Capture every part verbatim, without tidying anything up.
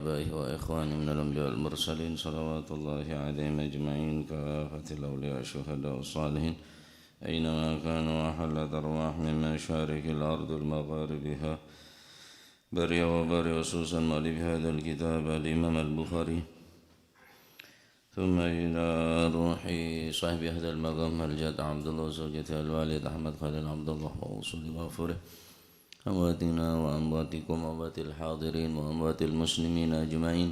آبائه وإخوانه من الأنبياء والمرسلين، صلوات الله عليهم أجمعين، كافة الأولياء الشهداء الصالحين، أينما كانوا، وحلت أرواح من مشارق الأرض لمغاربها، برها وبحرها، خصوصا مؤلف هذا الكتاب الإمام البخاري، ثم إلى روح صاحب هذا المقام الجد عبد الله وزوجته الوالد أحمد خليل عبد الله وأصول وفره، أمواتنا وأمواتكم وأموات الحاضرين وأموات المسلمين أجمعين،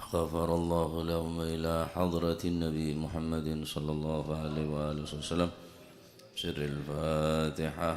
غفر الله لهم، إلى حضرة النبي محمد صلى الله عليه وآله وسلم. سر الفاتحة.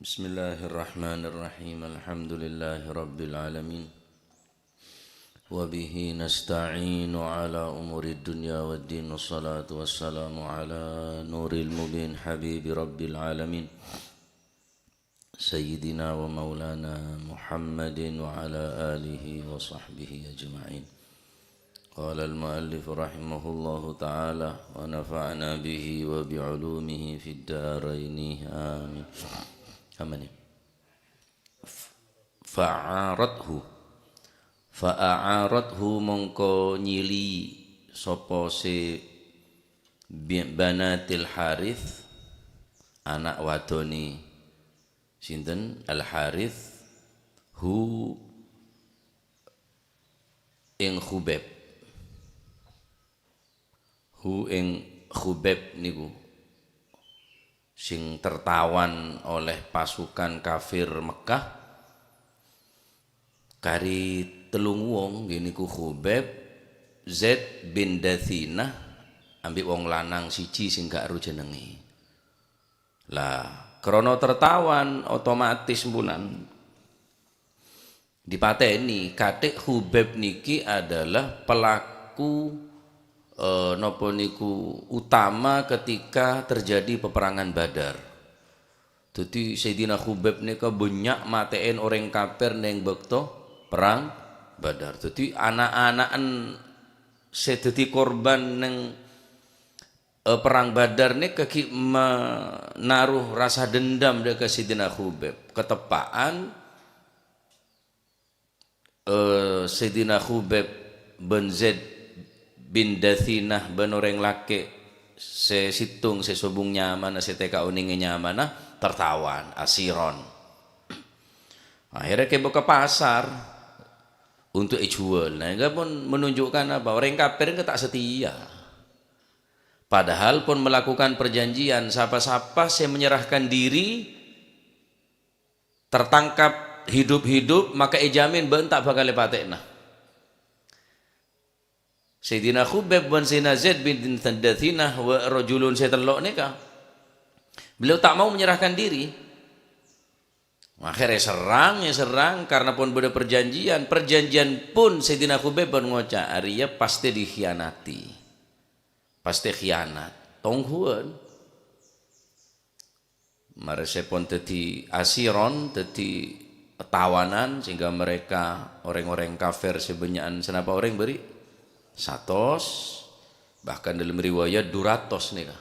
بسم الله الرحمن الرحيم. الحمد لله رب العالمين. وبه نستعين على أمور الدنيا والدين. والصلاة والسلام على نور المبين حبيب رب العالمين. سيدنا ومولانا محمد وعلى آله وصحبه أجمعين. قال المؤلف رحمه الله تعالى، ونفعنا به وبعلومه في الدارين. آمين. Amin. Fa'arathu. Fa'arathu mongko nyili sapa se bi-, banatil Harith, ana' wadone sinten? Al Harith, hu ing Khubaib. Hu ing Khubaib niku sing tertawan oleh pasukan kafir Mekkah, kari tellung wong, nggih niku Khubaib, Zaid bin Dathinah, ambi' wong lanang siji sing ga' ero jenenge. Lah, krana tertawan otomatis mpunan dipateni. Kathek Khubaib niki adalah pelaku, eh, napa niku, utama ketika terjadi peperangan Badar. Daddi Sayyidina Khubaib nika bannya' mateken oreng kafir neng bakto perang Badar. Daddi ana'-ana'en se daddi korban neng, eh, perang Badar nika gi' ma-, naruh rasa dendam dha' ka Sayyidina Khubaib. Kateppa'an eh, Sayyidina Khubaib bin Zaid bin Dathinah ban oreng lake' se settong se sobung nyamana, se teka onenge nyamana, tertawan, asiron. Akhirnya kebo ka pasar untuk ejual. Nah, ini pun menunjukkan apa? Orang kafir itu tak setia. Padahal pun melakukan perjanjian, sapa-sapa se menyerahkan diri tertangkap hidup-hidup, maka ejamin bân ta' bakal epatè'na. Sayyidina Khubaib bân Sayyidina Zaid bin Dathinah wa rajulun sè tello' nèka, beliau tak mau menyerahkan diri. Akhirnya serang, ya serang, karena pon bâdâ perjanjian. Perjanjian pon Sayyidina Khubaib pon ngoca', "Arèya pastè dikhianati. Pastè khianat." Tongghuwân. Marè sè pon dhâddhi asiron, dhâddhi tawanan, sehingga mereka, orèng-orèng kafir sè bânnya'an, sanapa orèng bâri'? Satos, bahkan dalam riwayat dua ratus nèka.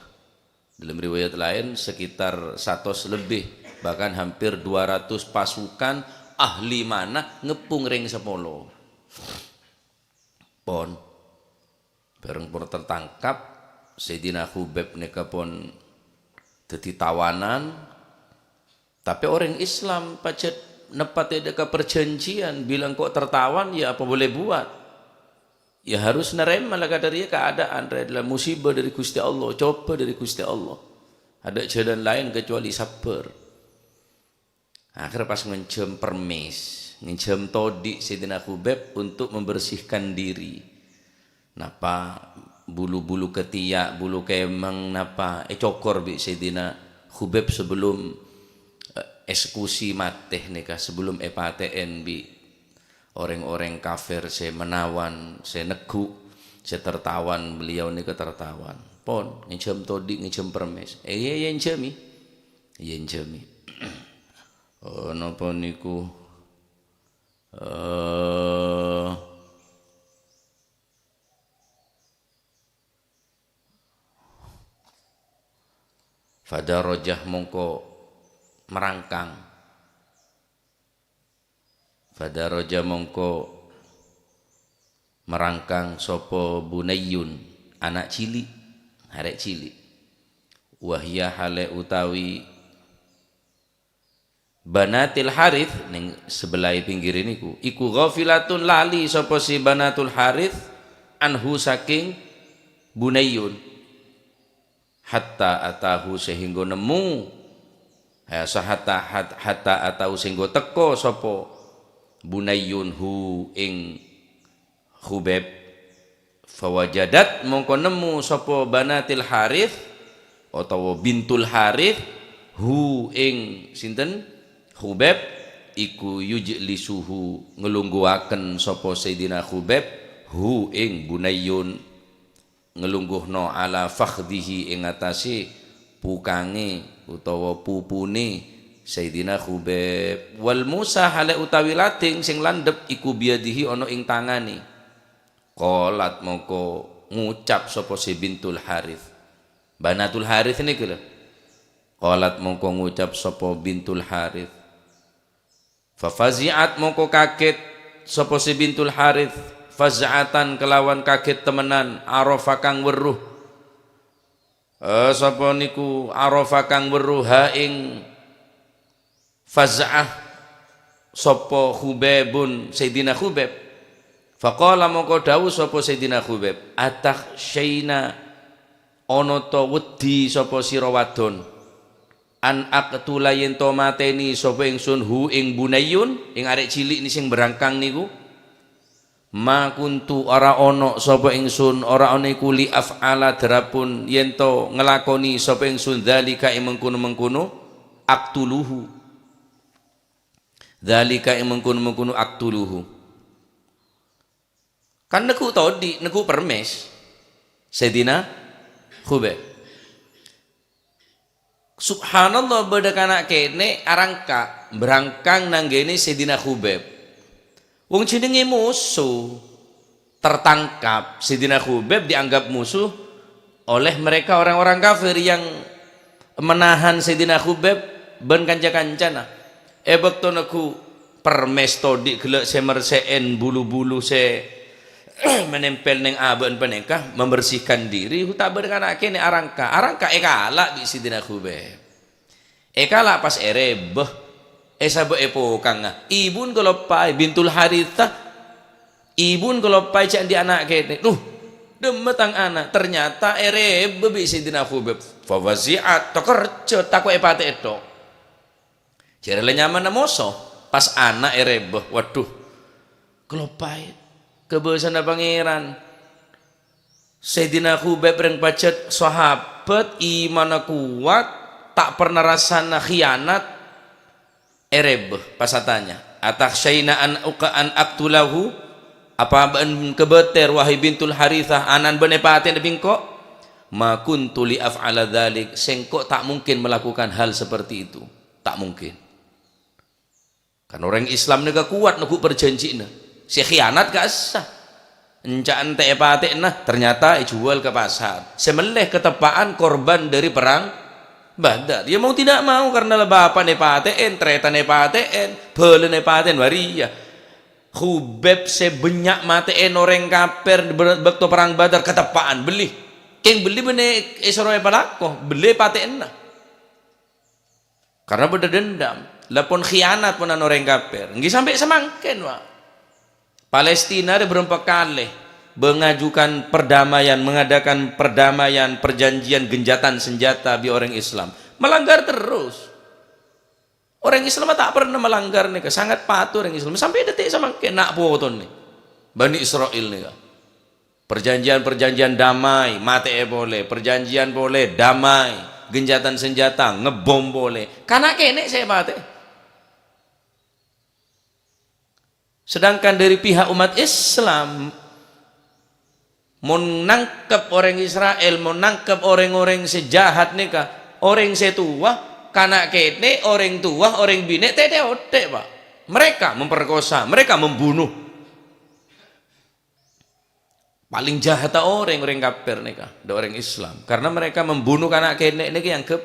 Dalam riwayat lain sekitar satos lebih, bahkan hampir dua ratus pasukan ahli manah ngepung rèng sapolo. Pon. Bhâreng pon tertangkap, Sayyidina Khubaib nèka pon dhâddhi tawanan. Tapè orèng Islam pajhât neppa'è dâ' ka perjanjian, bilang kok tertawan, ya apa boleh buat. Ya harus narèma la kadhâriyâ keadaan, rè, adalah musibah dari Gusti Allah, coba dari Gusti Allah. Ada jalan lain kecuali sabar. Akhirnya pas ngenjhâm permis. Ngènjhâm todhi' Sayyidina Khubaib untuk membersihkan diri. Napa bulu-bulu ketiak, bulu kemang, napa ècokor bi' Sayyidina Khubaib sebelum, eh, eksekusi matè nèka, sebelum èpatè'è bi' orèng-orèng kafir sè menawan, sè neggu', sè tertawan, beliau nèka tertawan. Pon, ngènjhâm todhi', ngènjhâm permès. Eh, iyâ, iyâ, ènjhâmi. Iyâ, ènjhâmi. Oh, napa niku? Eh, Fadarajah mongko merangkang. Fadarajah mongko merangkang sapa Bunayyun, ana' cili', arè' cili'. Wahya halè utawi Banatil Harits, neng sebelahè pinggirè niku, iku ghafilatun, lali sapa si Banatul Harits, anhu, saking Bunayyun. Hatta atahu, sehingga nemmo, ya, sahatta hat-, hatta atahu, sehingga teka sapa Bunayyun hu ing Khubaib. Fawajadat, mongko nemmo sapa Banatil Harits, otawa Bintul Harits, hu ing sinten? Khubaib, iku yujlisuhu, nglungguwaken sapa Sayyidina Khubaib, hu ing Bunayyun, nglungguhno ala fakhdhihi, ing atase pukange utawa pupune Sayyidina Khubaib. Wal musa, hale utawi lading sing landhep, iku biyadihi, ana ing tangane. Qalat, mongko ngucap sapa si Bintul Harits. Banatul Harits niki lho. Qalat, mongko ngucap sapa Bintul Harits. Fafazi'at, mongko kaget sapa si Bintul Harits, faz'atan, kelawan kaget temenan, arafa, kang weruh. Eh, sapa niku arafa, kang weruh, ha ing faz'ah sapa Khubaibun, Sayyidina Khubaib. Faqala, mongko dawuh sapa Sayyidina Khubaib, "Atakhsyaina, ana ta wedi sapa sira wadon? An aqtula, yen to mateni sapa ingsun, hu ing Bunayyun, ing arek cilik ni sing berangkang niku?" Ma kuntu, ora ono sapa ingsun, ora ono iku, li af'ala, darapun yen to nglakoni sapa ingsun, dzalika ing mengkono-mengkono, aqtuluhu. Dzalika ing mengkono-mengkono, aqtuluhu. Kan neggu' todi', neggu' permes. Sayyidina Khubaib. Subhanallah, bâdâ kana' kènè' arangka', berangkang nanggènè Sayyidina Khubaib. Wong jenengè moso tertangkap, Sayyidina Khubaib dianggap musuh oleh mereka orang-orang kafir yang menahan Sayyidina Khubaib bân kanca-kancana. È bâkto neggu' permes todi' ghellâ' sè mersè'èn bulu-bulu sè menempel neng abâ'na panèka, membersihkan diri, hu ta' bâdâ kana' kènè' arangka. Arangka èkala' bi' Sayyidina Khubaib. Èkala' pas èrèbâ, èsabâ' èpokangnga. Ibun kaloppaè, Bintul Haritsah. Ibun kaloppaè jhâ' andi' ana' kènè'. Duh, dhimma tang ana'. Ternyata èrèbâ bi' Sayyidina Khubaib. Fafazi'at, takerjhâ, tako' èpatè'è tok. Jârèya la nyamana moso, pas ana' èrèbâ. Waduh, kaloppaè kabâsana Pangèran. Sayyidina Khubaib rèng pajhât sahabat, imanna kowat, ta' perna rassana khianat, èrèbâ. Pas atanya, "Atakhsyaina an uqa-, an aqtulahu? Apa bâ'na kabâtèr, wahai Bintul Haritsah, ana'na bâ'na èpatè'è bi' engko'?" "Ma kuntu li af'ala dzalik, sengko' ta' mungkin melakukan hal seperti itu. Ta' mungkin." Kan orèng Islam nèka kowat neggu' parjhânjhiyânna. Sè khianat ka'issa'. Enca' ente' èpatè'ana, ternyata èjhuwâl ka pasar. Sè mellè kateppa'an korban dâri perang Badar. Ya mau tidak mau, karena la bapa'na èpatè'è, tarètanna èpatè'è, bhâlâna èpatè'è, wâ rèya. Khubaib sè bânnya' matè'è orèng kafir bâ-, bâkto perang Badar, kateppa'an bellè. Kèng bellè bânnè èsoro èpalako, bellè èpatè'ana. Karena bâdâ dendam. La pon khianat ponan orèng kafir. Èngghi sampè' samangkèn, Pak. Palestina rè bârâmpa kalè mengajukan perdamaian, mengadakan perdamaian, perjanjian gencatan senjata bi' orèng Islam. Melanggar terus. Orèng Islam ta' pernah melanggar nèka, sangat patuh orèng Islam. Sampè' dâteng samangkèn na' potona Bani Isra'il nèka. Perjanjian-perjanjian damai, matè'è polè. Perjanjian polè, damai. Gencatan senjata, ngebbom polè. Kana' kènè' sè matè. Sedangkan dari pihak umat Islam, mon nangkep orèng Israel, mon nangkep orèng-orèng sè jahat nèka, orèng sè towa, kana' kènè', orèng towa, orèng binè', tètè ottè', Pak. Mereka memperkosa, mereka membunuh. Palèng jahatta orèng, orèng kafir nèka, dâ' orèng Islam. Karena mereka membunuh kana' kènè' nèka èangghep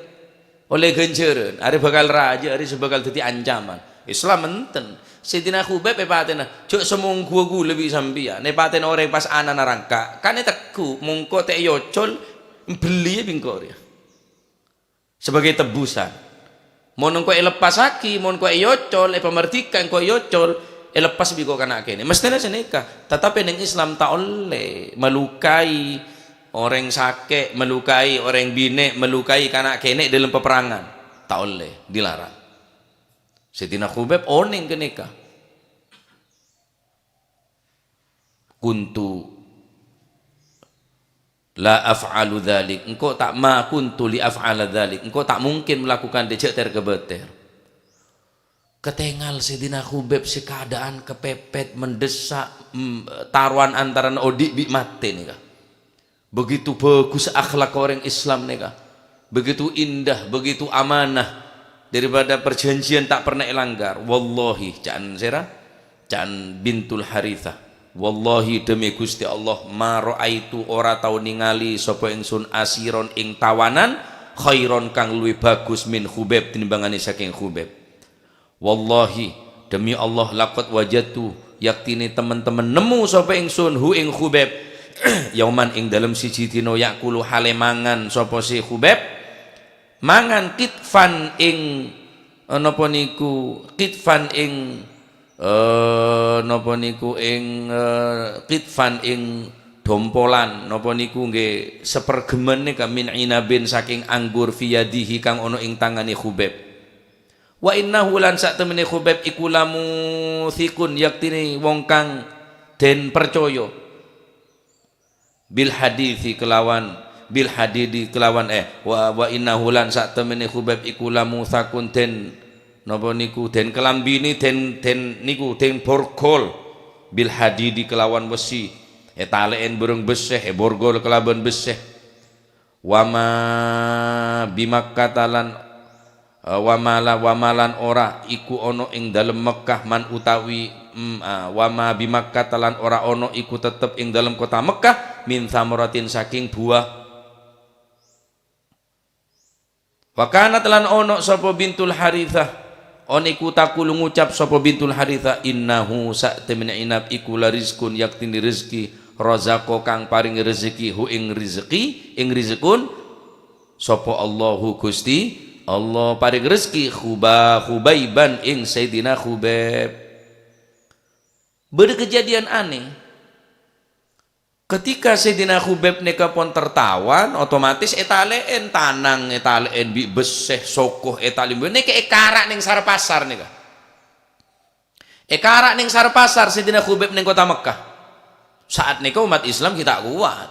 ollè ghânjhârân, arè bhâkal rajâ, arè sè bhâkal dhâddhi ancaman. Islam enten. Sayyidina Khubaib èpatèna, jhâ' samongghuwâ ghulâ bi' sampèyan, èpatèna orèng pas ana'na rangka', kan ètegghu', mongko ta' èocol, belliyâ bi' engko' rèya. Sebagai tebusan. Mon engko' èleppassaghi, mon engko' èocol, èpamardhika, engko' èocol, èleppas bi' engko' kana' kènè'. Mesthèna sanèka, tatapè neng Islam ta' ollè melukai orèng sakè', melukai orèng binè', melukai kana' kènè' dalam peperangan. Ta' ollè, dilarang. Sayyidina Khubaib onèng ghânèka. Kuntu la af'alu dzalik, engko' ta', ma kuntu li af'ala dzalik, engko' ta' mungkin melakukan dâ' jhâ' ter-kabâter. Katèngal Sayyidina Khubaib sè keadaan kepepet, mendesak, em, tarowan antarana odi' bi' matè nèka. Begitu bagus akhlak orèng Islam nèka. Begitu indah, begitu amanah. Daripada perjanjian ta' pernah èlanggar. Wallahi, ca'an sèra? Ca'an Bintul Harithah. Wallahi, demi Gusti Allah, ma ra'aitu, ora tao ningali sapa ingsun asiron ing tawanan khairon kang luwih bagus min Khubaib tinimbangane saking Khubaib. Wallahi, demi Allah, laqad wajadtu, yaktine temen-temen nemmo sapa ingsun hu ing Khubaib, yauman ing dalem siji dina ya'kulu hale mangan sapa si Khubaib, mangan qitfan ing, eh, napa niku, qitfan ing, eh, napa niku ing, eh, qitfan ing dompolan, napa niku nggih sepergemen nika min inabin saking anggur fi yadihi kang ana ing tangane Khubaib. Wa innahu lan sak temene Khubaib iku lamu thiqun yaktine wong kang den percaya. Bil haditsi kelawan, bil hadidi kelawan, eh, wa, wa innahu lan sak temene Khubaib iku lamu thakun den, napa niku, den kelambine, den, den niku, den borgol. Bil hadidi kelawan besi. Etale'en bareng besseh, eborgol kelaban besseh. Wama bimakkata lan, eh, wamala-, wamalan ora iku ono ing dalem Mekkah man utawi, mm, ah, wama bimakkata lan ora ono iku tetep ing dalem kota Mekkah min thamaratin saking buah. Wakanat lan ono sapa Bintul Harithah, on iku takulu ngucap sapa Bintul Harithah, "Innahu sak temene inab iku la rizqun yaktine rezeki, razaqo kang paring rezeki, hu ing rezeki, ing rizqun, sapa Allahu Gusti Allah paring rezeki, Khuba-, Khubaiban ing Sayyidina Khubaib." Bada kejadian aneh. Ketika Sayyidina Khubaib neka pon tertawan, otomatis etale'en tanang, etale'en bi' besseh, sokoh, etale'en bi', neka ekara' neng sar-pasar neka. Ekara' neng sar-pasar Sayyidina Khubaib neng kota Mekkah. Saat neka umat Islam ghi' ta' kowat.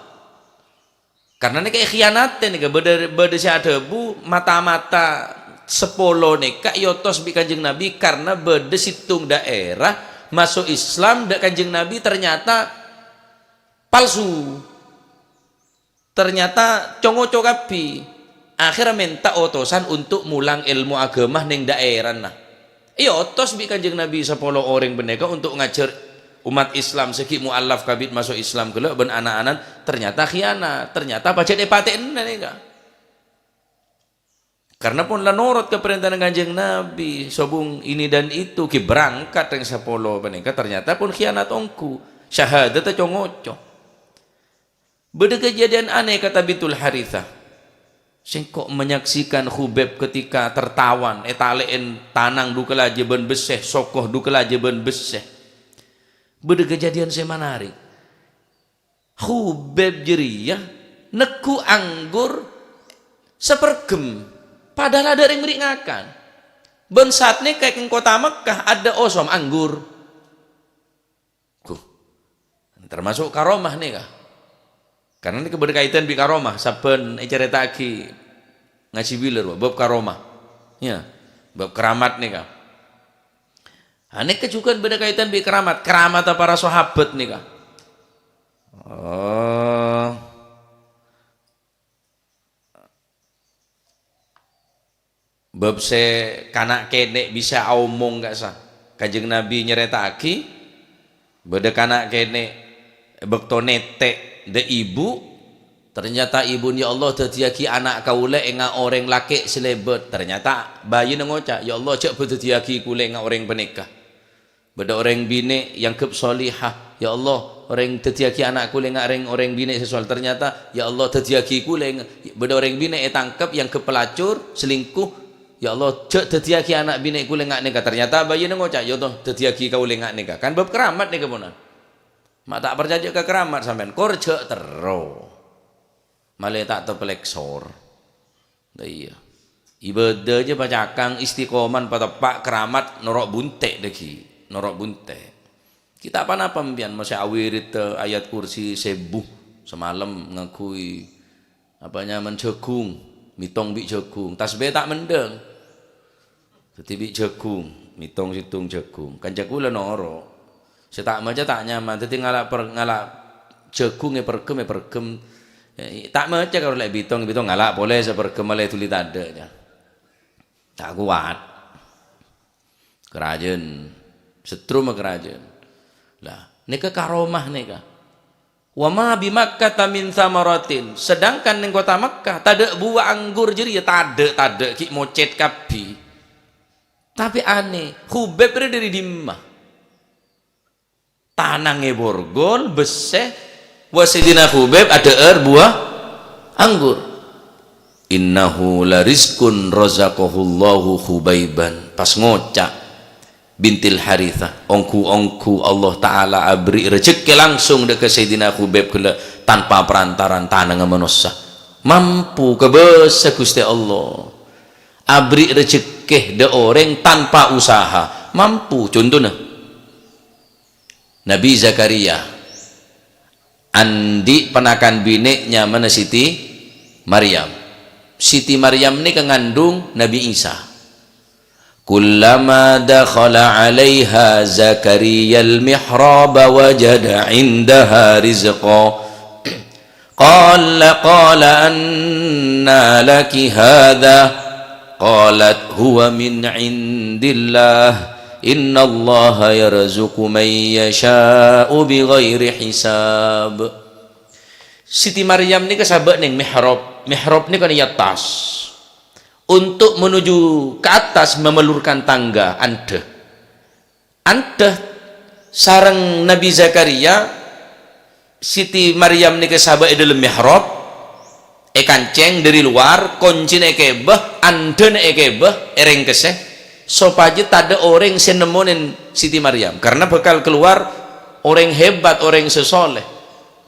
Karena neka ekhianate neka, bada, bada se adhabu mata-mata sepolo neka eotos bi' Kanjeng Nabi karena bada situng daerah maso' Islam da' Kanjeng Nabi ternyata palsu. Ternyata co-ngoco kabbi. Akhirnya menta otosan untuk mulang ilmu agama neng daerana. Eotos bi' Kanjeng Nabi sapolo oreng paneka untuk ngajar umat Islam sagi mualaf kabit maso' Islam gella' ban ana'-anan, ternyata khianat, ternyata pajat epatè'ana neka. Karena pon la norot ka parentana Kanjeng Nabi, sobung ini dan itu, gi berangkat reng sapolo paneka, ternyata pon khianat onggu. Syahadat co-ngoco. Bada kejadian aneh, kata Bintul Harithah. Sengko' menyaksikan Khubaib ketika tertawan, etale'en tanang dhu kalaja ban besseh, sokoh dhu kalaja ban besseh. Bada kejadian se menarik. Khubaib jareya neggu anggur sapergem, padahal ada reng meri ngakan. Bân saat nèka è kota Mekkah adâ' osom anggur. Ghu, termasuk karomah nèka. Karena nèka bâdâ kaitan bi' karomah, sabbhân ècarèta'aghi ngajhi bilâ rowa, bab karomah. Ya, bab keramat nèka. Ah, nèka jhughân bâdâ kaitan bi' keramat. Keramat para sahabat nèka. Oh. Bab sè kana' kènè' bisa aomong ka'issa'. Kanjeng Nabi nyarèta'aghi, bâdâ kana' kènè' è bâkto nètè' dâ' ibu, ternyata ibuna, "Ya Allah, dhâddhiyâghi ana' kaulâ ènga' orèng lakè' sè lèbât." Ternyata bâjina ngoca', "Ya Allah, jhâ' bâ dhâddhiyâghi kulâ ènga' orèng panèka." Bâdâ orèng binè' èangghep sholihah, "Ya Allah, orèng dhâddhiyâghi ana' kulâ ènga' rèng-orèng binè' sè sholeh." Ternyata, "Ya Allah, dhâddhiyâghi kulâ ènga'." Bâdâ orèng binè' ètangkep èangghep pelacur, selingkuh. "Ya Allah, jhâ' dhâddhiyâghi ana' binè' kulâ ènga' nèka." Ternyata bâjina ngoca', "Ya Allah, dhâddhiyâghi kaulâ ènga' nèka." Kan bab keramat nèka, ponan. Ma' ta' parcajâ ka keramat sampèyan, kor jhâ' terro. Malè ta' taplèksor. Lah iyâ. Ibâdâ jâ pacakang, istiqomah pateppa', keramat noro' bunte' dâggi', noro' bunte'. Ghi' ta' pa-napa empèyan, masè awirid ayat kursi sèbu samalem ngangghuy apa nyamana jhâghung, mètong bi' jhâghung, tasbih ta' mendhâng. Dhâddhi bi' jhâghung, mètong sèttong jhâghung. Kanca kaulâ noro'. Sè ta' maca ta' nyaman. Dhâddhi ngala' per-, ngala' jhâghung èperghem, èperghem. Eh, ta' maca karo lè' bitong, bitong ngala' polè sè perghem malè dhuli tadâ', ya. Ta' kowat. Karajân. Setrum karajân. Lah, nèka karomah nèka. "Wa ma bi Makkata min tsamaratin," sedangkan neng kota Makkah tadâ' buwâ anggur jârèya, tadâ', tadâ', ghi' mocèt kabbhi. Tapè anè, Khubaib rè dâri dimma? Tanang èborgol, bessè, wa Sayyidina Khubaib adhâ'âr buwâ anggur. "Innahu la rizqun razaqahullahu Khubaiban." Pas ngoca' bintil Harithah, "Ongghu-ongghu Allah Ta'ala aberri' rejekkè langsung dâ' ka Sayyidina Khubaib ghellâ' tanpa perantaraan tanangnga manossa." Mampu kabâsa Ghustè Allah. Aberri' rejekkè dâ' orèng tanpa usaha. Mampu, contona. Nabi Zakaria andi' ponakan binè' nyamana Siti Maryam. Siti Maryam nèka ngandung Nabi Isa. "Kullama dakhala 'alaiha Zakariyal mihraba wajada 'indaha rizqa." Qala, qala, "Anna laki hadha?" Qalat, "Huwa min 'indillah. Innallaha yarzuqu man yasha'u bighairi hisab." Siti Maryam nèka sabâ' neng mihrab. Mihrab nèka nèyat attas. Untuk menuju ke atas, memelurkan tangga, andhâ. Andhâ sareng Nabi Zakaria, Siti Maryam nèka sabâ' è dâlem mihrab, èkancèng dâri lowar, koncina èkèbâ, andhâna èkèbâ, èrèngkessè, sopajâ tadâ' orèng sè nemmonè Siti Maryam, karena bakal kalowar orèng hebat, orèng sè soleh.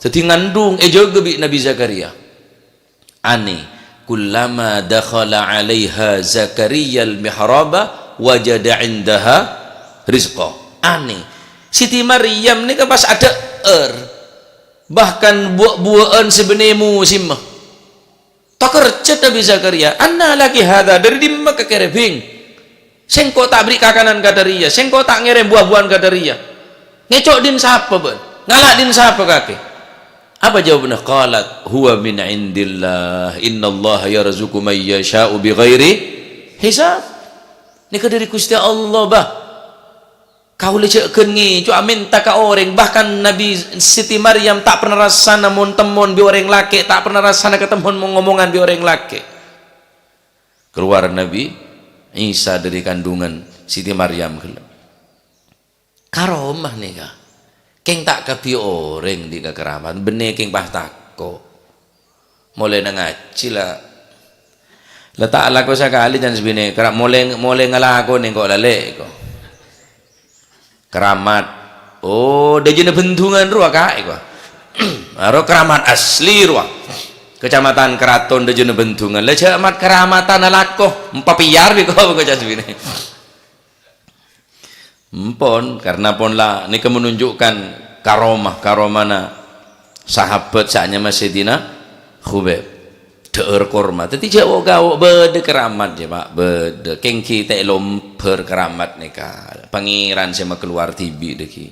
Dhâddhi ngandung èjâgâ bi' Nabi Zakaria. Anè, "Kullama dakhala 'alaiha Zakariyal mihraba wajada 'indaha rizqa." Anè. Siti Maryam nèka pas adhâ'âr. Bahkan buwâ'-buwâ'ân sè bânnè musimma. Takerjhât Nabi Zakaria, "Anna laki hadha? Dâri dimma kakèrè, Bhing? Sèngko' ta' aberri' kakanan ka dâriyâ, sèngko' ta' ngèrèm buwâ-buwâ'ân ka dâriyâ. Ngèco' dhin sapa bâ'na? Ngala' dhin sapa kakè?" Apa jawabna? Qalat, "Huwa min 'indillah, innallaha yarzuqu man yasha'u bighairi hisab." Nèka dâri Ghustè Allah, bâh. Kaulâ jhâ' ghân ngèco'a mènta ka orèng, bahkan Nabi Siti Maryam ta' pernah rassana mon-temmon bi' orèng lakè', ta' pernah rassana katemmon mon-ngomongan bi' orèng lakè'. Kalowar Nabi Isa dâri kandungan Siti Maryam ghellâ'. Karomah nèka. Kèng ta' kabbhi orèng andi' kakaramat, bânnè kèng pas tako'. Molaè ngajhi la, la ta' alako sakalè can sè binè', kara-, molaè, molaè ngalakonè engko' la lè' ko. Keramat. Oh, dâjâna bendungan rowa ka'è ko. Aro keramat asli rowa. Kecamatan Keraton, dâjâna Bendungan. La jhâ' mat-, keramatana lako, empa piyar bi' ko-, ko-, ca'na binè. Empon, karena pon la nèka menunjukkan karomah, karomana sahabat sè anyama Sayyidina Khubaib. Dâ'âr korma. Dhâddhi jhâ' wo'-, gawo' bâdâ keramat jâ, Pak, bâdâ. Kèng ghi' ta' èlombhâr keramat nèka. Pangèran sè makalowar dhibi' dhâggi'.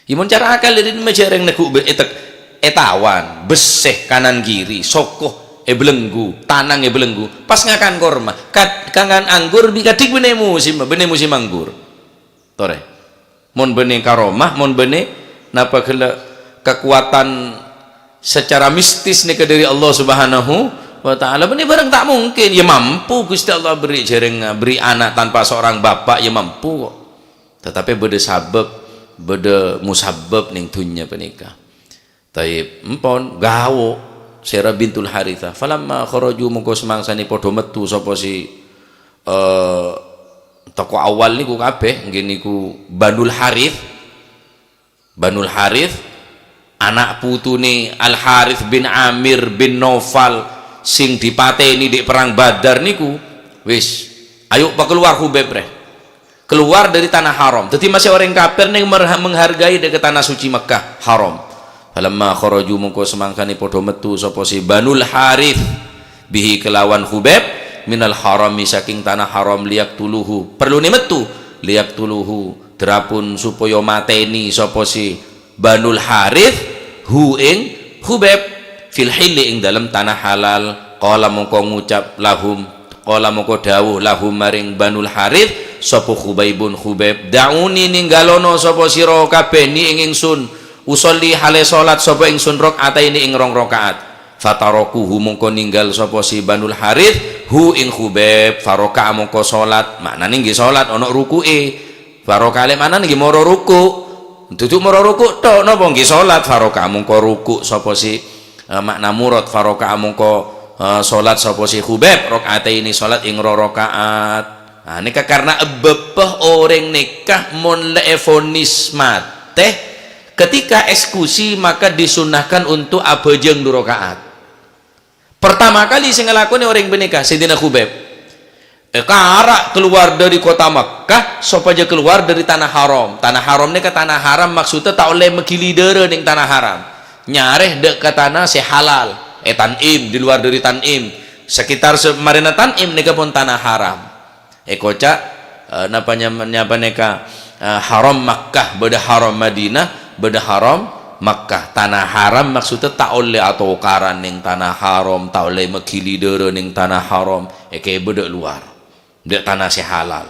Yâ, mon cara akal, dhâddhi ma' jhâ' rèng neggu' be-, etek-, ètawan, bessè kanan kiri, soko èbelenggu, tanang èbelenggu, pas ngakan korma, kad-, kangan anggur bi' kadhik bânnè musim, bânnè musim anggur. Torè. Mon bânnè karomah, mon bânnè napa ghellâ' kakowadhân secara mistis nèka dâri Allah Subhanahu wa Ta'ala, bânnè bhârâng ta' mungkin. Yâ mampu Ghustè Allah bherri' jhârèngnga, bherri' ana' tanpa seorang bapak, yâ mampu ko'. Tatapè bâdâ sabâb, bâdâ musabbâb neng dhunnya panèka. Taib, empon, gawo', Sera bintul Harithah. Falamma kharaju, mongko samangsanè padâ metto sapa si, eh, toko awal niku kabeh, ngghi niku Banul Harith. Banul Harith, ana' putune Al Harith bin Amir bin Naufal sing dipateni di' perang Badar niku, wis, ayo pakalowar Khubaib, re. Keluar dari tanah haram. Daddi masih oreng kafir neng merha-, menghargai dek tanah suci Mekah, haram. Falamma kharaju, mongko samangkane padha metu sapa si Banul Harith bihi kelawan Khubaib minal harami saking tanah haram liyaqtuluhu. Perlune metu liyaqtuluhu, drapun supaya mateni sapa si Banul Harith hu ing Khubaib fil hilli ing dalem tanah halal. Qala mongko ngucap lahum, qala mongko dawuh lahum maring Banul Harith sapa Khubaibun Khubaib, "Da'uni, ninggalono sapa sira kabeh ni ing ingsun, usolli hale salat sapa ingsun rakaataini ing rong rakaat." Fatarokuhu mongko ninggal sapa si Banul Harith hu ing Khubaib, faroka'a mongko salat, maknane nggih salat ana rukuke. Farokale mana nggih moro ruku'. Dudu moro ruku' tok, napa nggih salat? Faroka mongko ruku' sapa si, eh, makna murad, faroka mongko, eh, salat sapa si Khubaib, rakaataini salat ing ro rakaat. Nah, neka karena ebbepeh oreng neka mon le evonis mate, ketika eksekusi maka disunahkan untuk abajang dua rakaat. Pertama kali sing ngelakone oreng paneka, Sayyidina Khubaib. Ekara keluar dari kota Makkah, sopajâ keluar dari tanah haram. Tanah haram neka tanah haram, maksudnya ta' olle magili dârâ ning tanah haram. Nyarè dek ka tanah se halal. E Tan'im, di luar dari Tan'im. Sekitar se-, marena Tan'im neka pon tanah haram. Ekoca', eh, napa nyam-, nyapa neka, eh, haram Makkah, bâdâ haram Madinah, bâdâ haram Makkah. Tanah haram maksudnya ta' olle atokaran ning tanah haram, ta' olle magili dârâ ning tanah haram, eke bâdâ luar. Dek tanah se halal.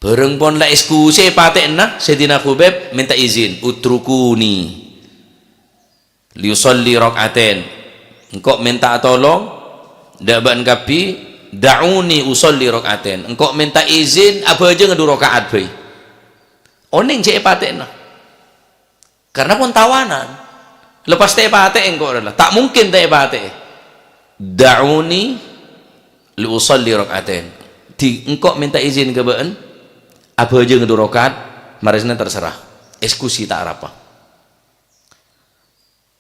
Bareng pon la eksekusi patena, Sayyidina Khubaib minta izin, "Utrukuni." Liusalli rak'atain. Engko' menta'a tolong, dha' ba'na kabbi, da'uni usalli rak'atain. Engko' menta izin abhâjânga du raka'at bhâi. Oneng jhâ' epatè'na. Karena pon tawanan. Lepas ta' epatè'è engko' rèla. Ta' mungkin ta' epatè'è. Da'uni liusalli rak'atain. Di, engko' menta izin ka bâ'na, abhâjânga du raka'at, marèsna terserah. Eksekusi ta' arapa.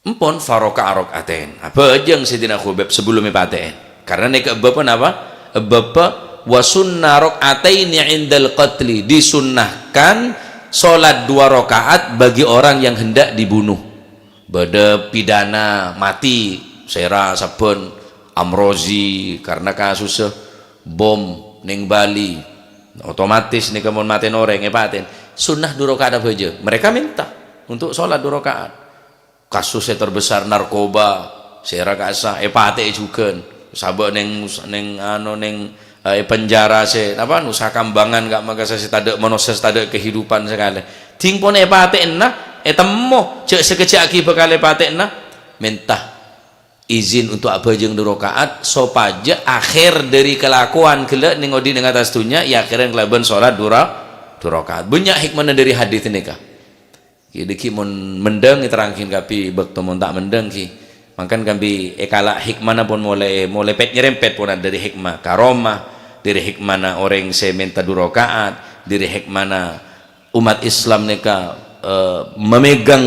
Empon faroka'a rak'atain. Abhâjâng Sayyidina Khubaib sebelum epatè'è. Karena neka ebbâppa napa? Ebbâppa wa sunna rak'ataini indal qatli. Disunnahkan salat dua rakaat bagi orang yang hendak dibunuh. Bâdâ pidana mati, sèra sabbhân Amrozi karena kasus bom neng Bali. Otomatis neka mon matèn orèng, epatèn. Sunnah du rakaat abhâjâng. Mereka minta untuk salat du rakaat. Kasus yang terbesar narkoba, sèra ka'assa, epatè'è jhughân. Sabâ' neng, neng, ano, neng, eh, penjara se, apa, Nusa Kambangan, ka' makasa se tadâ' manossa, se tadâ' kehidupan sakalè. Ding pon epatè'na, etemmo, jhâ' sakejjhâ' aghi bhâkal epatè'na. Menta izin untuk abhâjâng du rakaat, sopajâ akhir dari kelakuan ghellâ' neng odi' neng attas dunnya, eakhirè kalabân salat du ra-, du rakaat. Bânnya' hikmahna dari hadis neka. Ghi-, dhâggi' mon mendhâng eterrangaghi kabbhi, bâkto mon ta' mendhâng ghi. Mangkana kabbhi ekala' hikmana pon molaè, molaè pet-nyerempet pon dhâri hikmah karomah, dhâri hikmana orèng sè menta du rakaat, dhâri hikmana umat Islam nèka, eh, memegang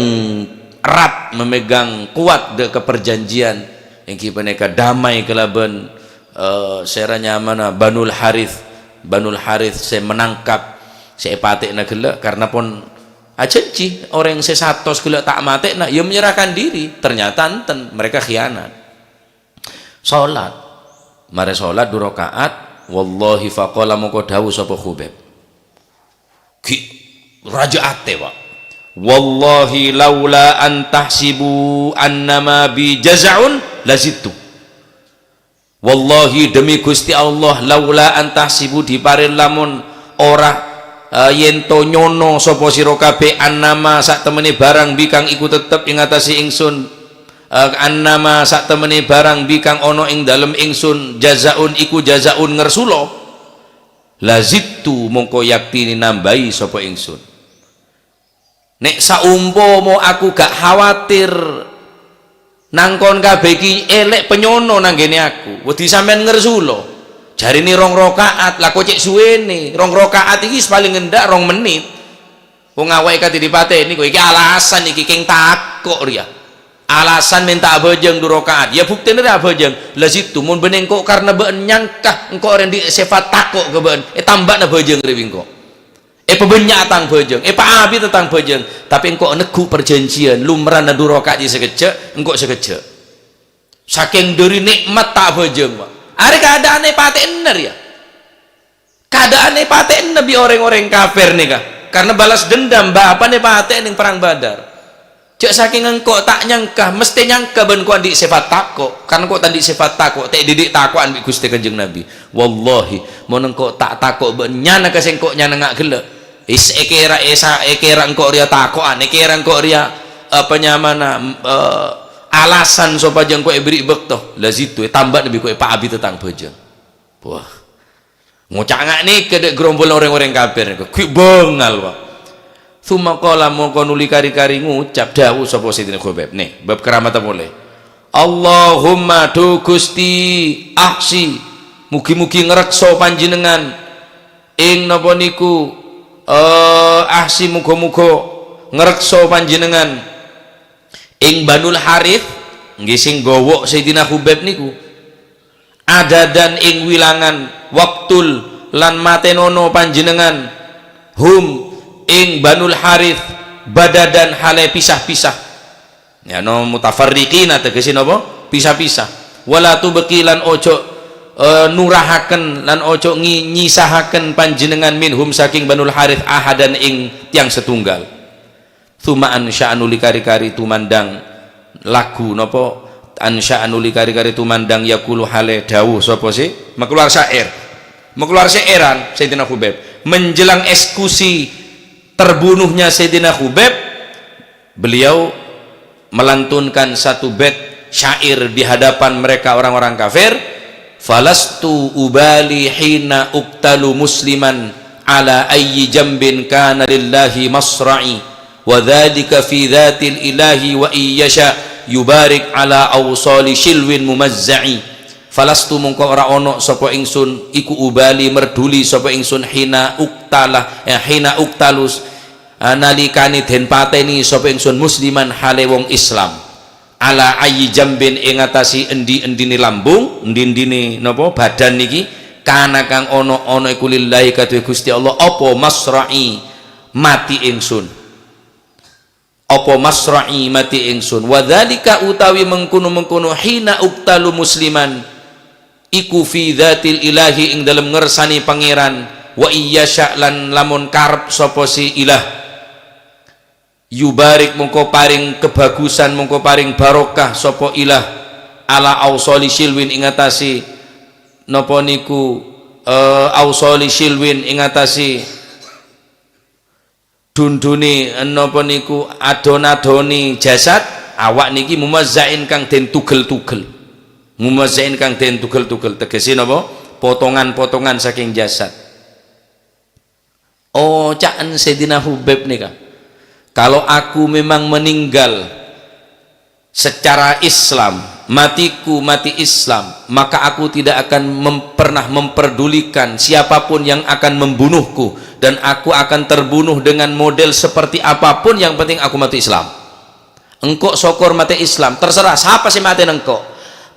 erat, memegang kuat dâ' ka parjhânjhiyân, èngghi panèka damai kalabân, eh, sèra nyamana Banul Harits, Banul Harits sè menangkap, sè èpatè'na ghellâ', karena pon ajhânjhi, orèng sè satos ghellâ' ta' matè'na, ya menyerahkan diri. Ternyata enten, mereka khianat. Sholat. Marè sholat du raka'at, wallahi faqala mongko dhâbu sapa Khubaib. Ghi' rajâ atè, Pak. "Wallahi laula an tahsibu annama bi jaza'un lazidtu." Wallahi, demi Gusti Allah, laula an tahsibu, diparèng lamon ora, eh, yènto nyono sapa sira kabeh annama satemene barang bi kang iku tetep ing atase ingsun, eh, annama satemene barang bi kang ana ing dalem ingsun, jazaun iku jazaun ngersula. Lazidtu, mongko yaktine nambahi sapa ingsun. Nek saumpama aku gak khawatir nangkon kabeh iki elek penyono nanggene aku, wedi sampean ngersula. Jarine rong rakaat, lako cek suwene. Rong rakaat iki paling endak rong menit. Wong awake kate dipateni kok, iki alasan iki keng tako' riya. Alasan menta abajang du rakaat. Ya buktene ra abajang. Lazidtu, mon bene engko' karena ba'en nyangka engko' ora ndi' sifat tako' ka ba'en, etamba'na bajang rewi engko'. Epabannya' tang bajang, epaabi tang bajang, tapi engko' neggu' parjanjiyan, lumrana du rakaat sakejja', engko' sakejja'. Saking dhari nikmat ta' bajang, Pak. Are kaada'anne pate'enna riya. Kaada'anne pate'enna bi' oreng-oreng kafir neka, karena balas dendam bapana pate'e neng Perang Badar. Ja' saking engko' ta' nyangka, meste nyangka ban ko' andi' sifat tako', karena ko' ta' andi' sifat tako', ta' didik tako'an bi' Guste Kanjeng Nabi. Wallahi, mon engko' ta' tako' ban nyana ka sengko' nyana nga' gella'. Is ekera esa, ekera engko' riya tako'an, ekera engko' riya, apa nyamana, eh, alasan sopaja engko' eberi bekto. La zitu, etamba nabi ko' epaabi tetang baja. Wah. Ngoca' nga' neka dek gerombol oreng-oreng kafir neka. Ghi' bengal, Pak. Tsumma qala, mongko nuli kari-kari ngucap, dawuh sapa Sayyidina Khubaib. Nih, bab keramat pole. Allahumma, du Gusti, ahsi, mugi-mugi ngrekso panjenengan ing napa niku, eh, ahsi, muga-muga ngrekso panjenengan ing Banul Harits, nggih, sing gowok Sayyidina Khubaib niku. Adadan ing wilangan, waktul, lan matenono panjenengan, hum, ing Banul Harits, badadan hale pisah-pisah. Ya, no mutafarriqina tegese napa? Pisah-pisah. Wala tubqi lan ojo, eh, nurahaken, lan ojo ngi-, nyisahaken panjenengan minhum saking Banul Harits ahadan ing tiang setunggal. Tsumma ansya'a nuli kari-kari tumandang lagu napa? Ansya'a nuli kari-kari tumandang yaqulu hale dawuh sapa sih? Makeluar syair. Makeluar syairan Sayyidina Khubaib. Menjelang eksekusi terbunuhnya Sayyidina Khubaib, beliau melantunkan satu bait syair di hadapan mereka orang-orang kafir, "Falastu ubali hina uqtalu musliman ala ayyi jambin kana lillahi masra'i, wa dzalika fi dzatil ilahi wa iyyasha yubarik ala awsali shilwin mumazza'i." Falastu mongko ora ono sapa ingsun, iku ubali merduli sapa ingsun hina uqtala, eh, hina uqtalus, ah, nalikane den pateni sapa ingsun musliman hale wong Islam. Ala ayyi jambin ing atase endi-endine lambung, endi-endine napa badan niki, kana kang ono, ono iku lillahi kaduwe Gusti Allah, apa masra'i mati ingsun. Apa masra'i mati ingsun. Wa dzalika utawi mengkono-mengkono hina uqtalu musliman, iku fi dzatil ilahi ing dalem ngersani pangeran, wa iyyasha lan lamun karep sapa si ilah. Yubarik mongko paring kebagusan, mongko paring barokah sapa ilah, ala ausoli silwin ing atase napa niku, eh, ausoli silwin ing atase dundune napa niku adon-adoni jasad, awak niki mumazzain kang den tugel-tugel. Mumazzain kang den tugel-tugel, tegese napa? Potongan-potongan saking jasad. Oca'an Sayyidina Hubaib nika, "Kalau aku memang meninggal secara Islam, matiku mati Islam, maka aku tidak akan mem-, pernah memperdulikan siapapun yang akan membunuhku, dan aku akan terbunuh dengan model seperti apapun, yang penting aku mati Islam." Engko' sokor mate Islam, terserah sapa se matena engko'.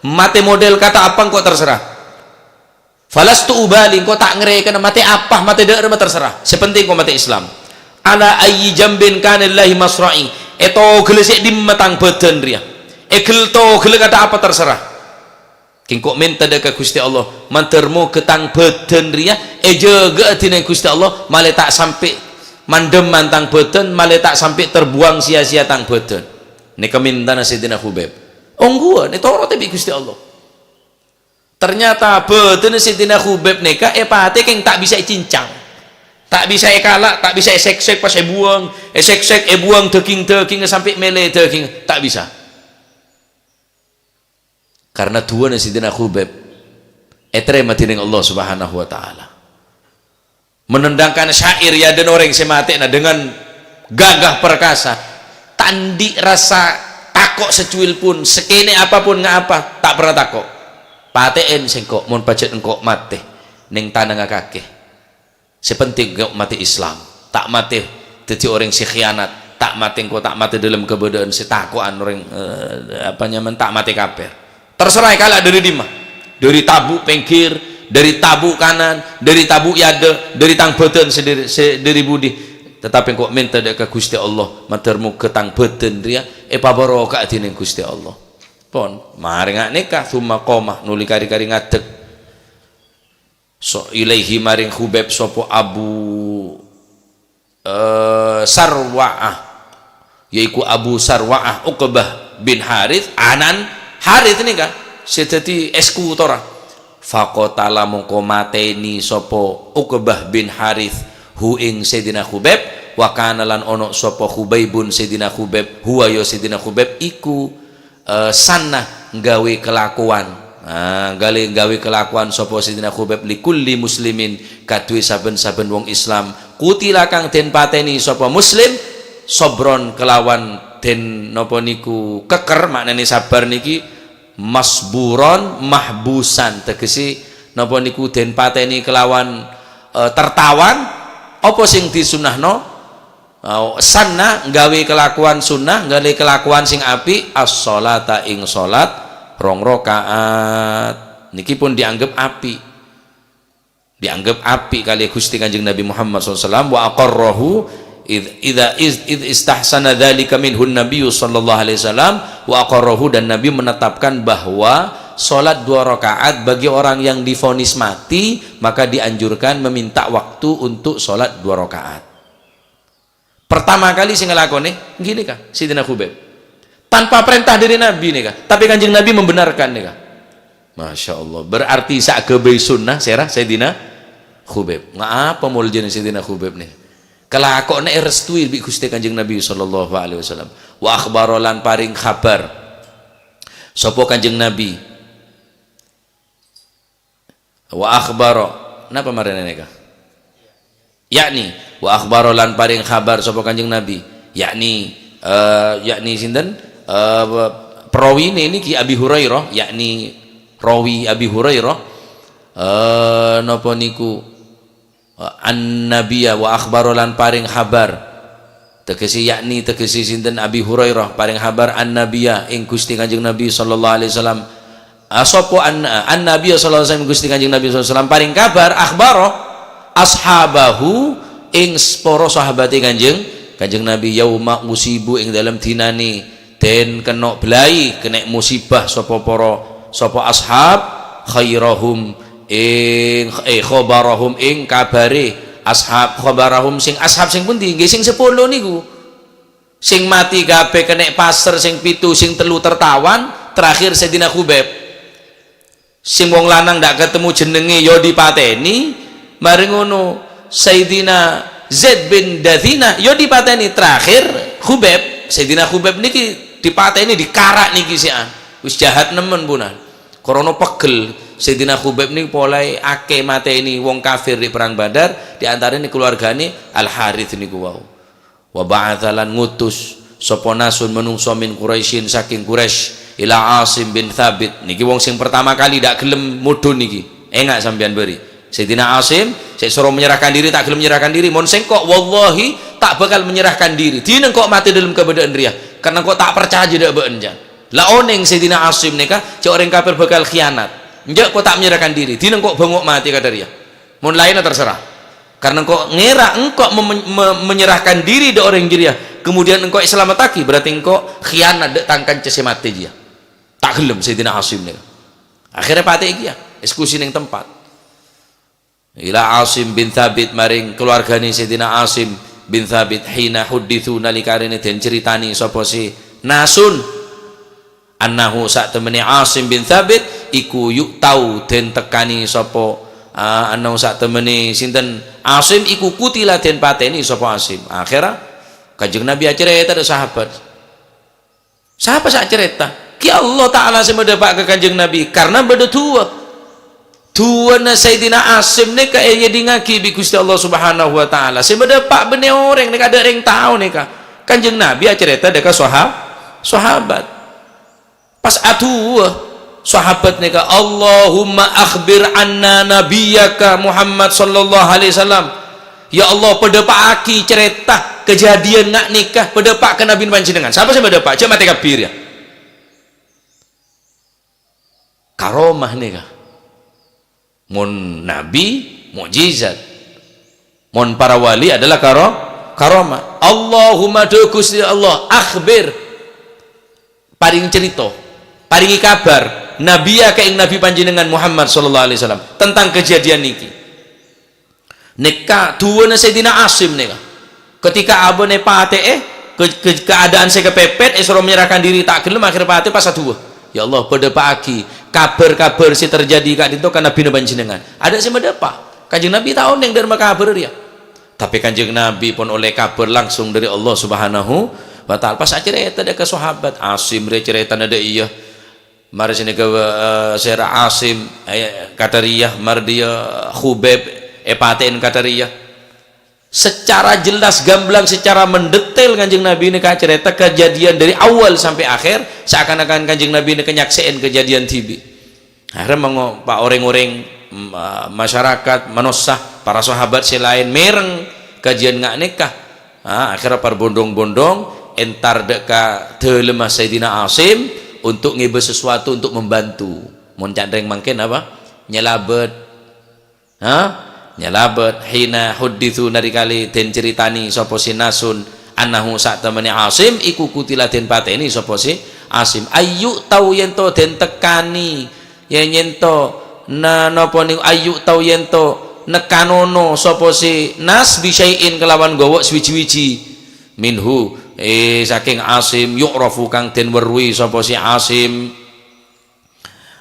Mate model kata apa engko' terserah. Falastu ubali, engko' ta' ngarèkana mate apa, mate dhâ'râmma terserah. Se penting engko' mate Islam. Ala ayyi jambin kana lillahi masra'i. È togella se dimma tang bhâdhân rèya. È gel togella kata apa terserah. Kèng engko' menta dhâ' ka Guste Allah, mandhâr moghâ tang bhâdhân rèya èjâgâ'â dhineng Guste Allah, male ta' sampe' mandhâmman tang bhâdhân, male ta' sampe' terbuang sia-sia tang bhâdhân. Nèka mentana Sayyidina Khubaib. Ongghuwân, ètoro'è bi' Guste Allah. Ternyata bhâdhânna Sayyidina Khubaib nèka èpatè kèng ta' bisa ècincang. Ta' bisa èkala', ta' bisa èseksek pas èbuwâng, èseksek, èbuwâng dhâging-dhâgingnga sampe' mele dhâging, ta' bisa. Karena du'ana Sayyidina Khubaib ètarèma dhineng Allah Subhanahu wa Ta'ala. Menendangkan syair yadâna orèng sè matè'na dengan gagah perkasa, ta' andi' rasa tako' sacuil pun, sakènè' apapun ngapa, ta' pernah tako'. Patè'è sèngko' mon pajhât engko' matè neng tanangnga kakè. Sè penting engko' matè Islam, ta' matè dhâddhi orèng sè khianat, ta' matè engko' ta' matè dâlem kabâdâ'ân sè tako'an orèng, eh, apa nyamana, ta' matè kafir. Terserah èkala' dâri dimma. Dâri tabu' pèngghir, dâri tabu' kanan, dâri tabu' è adâ', dâri tang bhâdhân sè dâri, sè dâri budi. Tetapi engko' menta dhâ' ka Guste Allah, mandhâr moghâ tang bhâdhân rèya èpabaroka'a dhineng Guste Allah. Pon, marè nga' nèka, tsumma qoma, nolè karè-karè ngadek. So, ilaihi maring Khubaib sapa Abu, eh, Sarwa'ah, yaiku Abu Sarwa'ah Uqbah bin Harits, anan Harits nèka sè dhâddhi eksekutora. Faqatala mongko matèni sapa Uqbah bin Harits hu ing Sayyidina Khubaib, wa kana lan ana sapa Khubaibun Sayyidina Khubaib, huwa ya Sayyidina Khubaib iku eh, sanna nggawè kalakowan. Ah, gale nggawè kalakowan sapa Sayyidina Khubaib li kulli muslimin, kaduwe saben-saben wong Islam. Qutila kang den pateni sapa muslim, sobron kelawan den napa niku keker, maknane sabar niki masburon mahbusan, tegese napa niku den pateni kelawan, eh, tertawan. Apa sing disunnahno? Au, sanna, nggawe kelakuan sunnah, nggawe kelakuan sing apik, as-sholata, ing sholat, rong rakaat. Niki pun dianggep apik. Dianggep apik kali Gusti Kanjeng Nabi Muhammad sallallahu alaihi wasallam, wa aqarrahu id-, idza is-, id istahsana dzalika minhun Nabiyyu sallallahu alaihi wasallam, wa aqarrahu, dan Nabi menetapkan bahwa sholat dua rakaat bagi orang yang divonis mati, maka dianjurkan meminta waktu untuk sholat dua rakaat. Pertama kali sing ngelakone, nggih nika, Sayyidina Khubaib. Tanpa perintah dari Nabi nika, tapi Kanjeng Nabi membenarkan nika. Masya Allah, berarti sak gabai sunnah sera Sayyidina Khubaib. Ngapa muljana Sayyidina Khubaib nih? Kelakone restui bi Gusti Kanjeng Nabi sallallahu alaihi wasallam. Wa akhbaro lan paring khabar. Sopo Kanjeng Nabi? Wa akhbaro. Napa marene neka? Yakni, wa akhbaro lan paring khabar sapa Kanjeng Nabi. Yakni, eh, yakni sinten? Eh, perawi ini, niki Abi Hurairah, yakni rawi Abi Hurairah. Eh, napa niku? Eh, an-Nabiya wa akhbaro lan paring khabar. Tegese yakni, tegese sinten? Abi Hurairah paring khabar an-Nabiya ing Gusti Kanjeng Nabi sallallahu alaihi wasallam. Ah, sapa an-, an-Nabiya sallallahu alaihi wasallam, Gusti Kanjeng Nabi sallallahu alaihi wasallam paring kabar, akhbaro ashabahu, ing s-, para sahabate Kanjeng, Kanjeng Nabi, yauma usibu, ing dalem dinane den kena belai, kena musibah sapa para, sapa ashab, khairahum, ing, eh, khabarahum, ing kabare ashab, khabarahum sing ashab sing pundi? Nggih, sing sepuluh niku. Sing mati kabeh kena paser, sing pitu, sing telu tertawan, terakhir Sayyidina Khubaib. Sing wong lanang ndak ketemu jenenge ya dipateni, mari ngono Sayyidina Zaid bin Dathina ya dipateni, terakhir Khubaib. Sayyidina Khubaib niki dipateni, dikarak niki sian. Wis jahat nemen punan. Krana pegel, Sayyidina Khubaib niki polai ake mateni wong kafir di perang Badar, di antarane keluargane Al Harits niku wau. Wa ba'atsa lan ngutus sapa nasun manungsa min Quraisyin saking Quraisy ila Asim bin Tsabit. Niki wong sing pertama kali ndak gelem mudhun niki. Enga' sampeyan bari. Sayyidina Asim, sè soro menyerahkan diri, ta' gelem menyerahkan diri. Mon sengko', wallahi, ta' bakal menyerahkan diri. Dina engko' mate dalam keadaan riya. Karna engko' ta' parcajâ dâ' bâ'na, jân. La onèng Sayyidina Asim nèka, jâ' orèng kafir bhâkal khianat. Enjâ' engko' ta' menyerahkan diri, dinah engko' bângo' matè ka dâri iyâ. Mon laènna terserah. Karna engko' ngèra engko' mem-, me-, menyerahkan diri dâ' orèng jârèya, kemudian engko' èsalamettaghi, berarti engko' khianat dâ' tang kanca sè matè jârèya. Ta' ghellem Sayyidina Asim nèka. Akhirnya patè kèya, eksekusi neng tempat. Ila Asim bin Thabit, maring keluargane Sayyidina Asim bin Thabit, hina hudditsu, nalikarene den ceritani sapa si Nasun, annahu, satemene Asim bin Thabit iku yu'tau, den tekani sapa, ah, annahu, satemene sinten, Asim iku kutila, den pateni sapa Asim. Akhera Kanjeng Nabi acereta dha sahabat. Sapa sè acareta? Ghi Allah Ta'ala sè madhâpa' ka Kanjeng Nabi, karna bâdâ du'a. Du'ana Sayyidina Asim nèka èyedingngagi bi' Gusti Allah Subhanahu wa Ta'ala. Sè madhâpa' bânnè orèng nèka, adâ' rèng tao nèka. Kanjeng Nabi acareta dâ' ka soha-, sahabat. Pas adu'a, sahabat nèka, "Allahumma akhbir anna nabiyyaka Muhammad sallallahu alaihi wasallam." Ya Allah, padhâpa'aghi careta kejadian nga' nèka, padhâpa' ka Nabbhina Panjhennengngan. Sapa sè madhâpa'? Jhâ' matè kabbhi, ya. Karomah nèka. Mon nabi, mukjizat. Mon para wali adalah karo-, karomah. Allahumma, dhu Gusti Allah, akhbir. Paring cerita, paringi kabar, nabiyyaka, ing Nabi Panjhennengngan Muhammad sallallahu alaihi wasallam, tentang kejadian niki. Nèka du'ana Sayyidina Asim nèka. Ketika abâ'na èpatè'è, ke-, ke-, keadaan sè kepepet, èsoro menyerahkan diri, ta' ghellem, akhir patè pas adu'a. Ya Allah, padhâpa'aghi kabar-kabar sè terjadi ka'dinto ka Nabbhina Panjhennengngan. Adâ' sè madhâpa'. Kanjeng Nabi ta' onèng dâ' remma kabar rèya. Tapè Kanjeng Nabi pon ollè kabar langsung dâri Allah Subhanahu wa Ta'ala. Pas acareta dâ' ka sahabat, Asim rè caretana dâ' iyâ. Marè sè nèka, eh, sèra Asim, eh, kata rèya, marè dâ' iyâ Khubaib èpatè'è kata rèya. Secara jelas gamblang, secara mendetail Kanjeng Nabi nèka acareta kejadian dari awal sampai akhir, seakan-akan Kanjeng Nabi nèka nyaksè'è kejadian dhibi'. Akhirnya mengo-, pa-, orèng-orèng, mm, ah, masyarakat, manossa, para sahabat sè laèn mèreng kajiyân nga' nèka. Ah, akhirnya parbondhong-bondhong, entar dâ' ka dâlemma Sayyidina Asim untuk ngèbâ sesuatu untuk membantu. Mon ca'na rèng mangkèn apa? Nyalabât. Ha? Nyalabât. Hina hudditsu, narikalè den caritani sapa si Nasun, annahu, satemene Asim iku kutila, den pateni sapa si Asim. Ayyu tau yento den tekani, yen yento na-, napa niku, ayyu tau yento nekanono sapa si Nas bisyai'in kelawan gowo' sawiji-wiji. Minhu, eh, saking Asim, yu'rafu kang den weruhi sapa si Asim.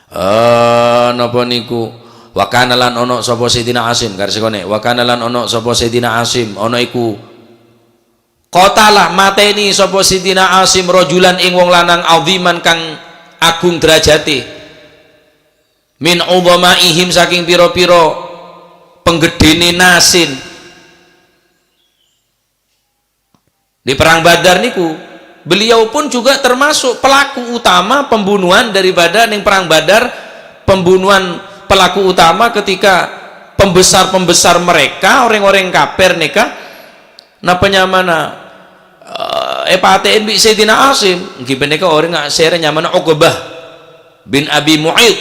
Eh, napa niku? Wa kana lan ono sapa Sayyidina Asim, garis konek. Wa kana lan ono sapa Sayyidina Asim, ono iku. Qatala, mateni sapa Sayyidina Asim rajulan ing wong lanang aziman kang agung derajate. Min udhamaihim, saking pira-pira penggedene Nasin. Di Perang Badar niku, beliau pun juga termasuk pelaku utama pembunuhan daripada ning Perang Badar, pembunuhan pelaku utama ketika pembesar-pembesar mereka, orang-orang kafir nèka, napa nyamana, eh, èpatè'è bi' Sayyidina Asim, ngghi panèka orèng sè nyamana Uqbah bin Abi Mu'ayt.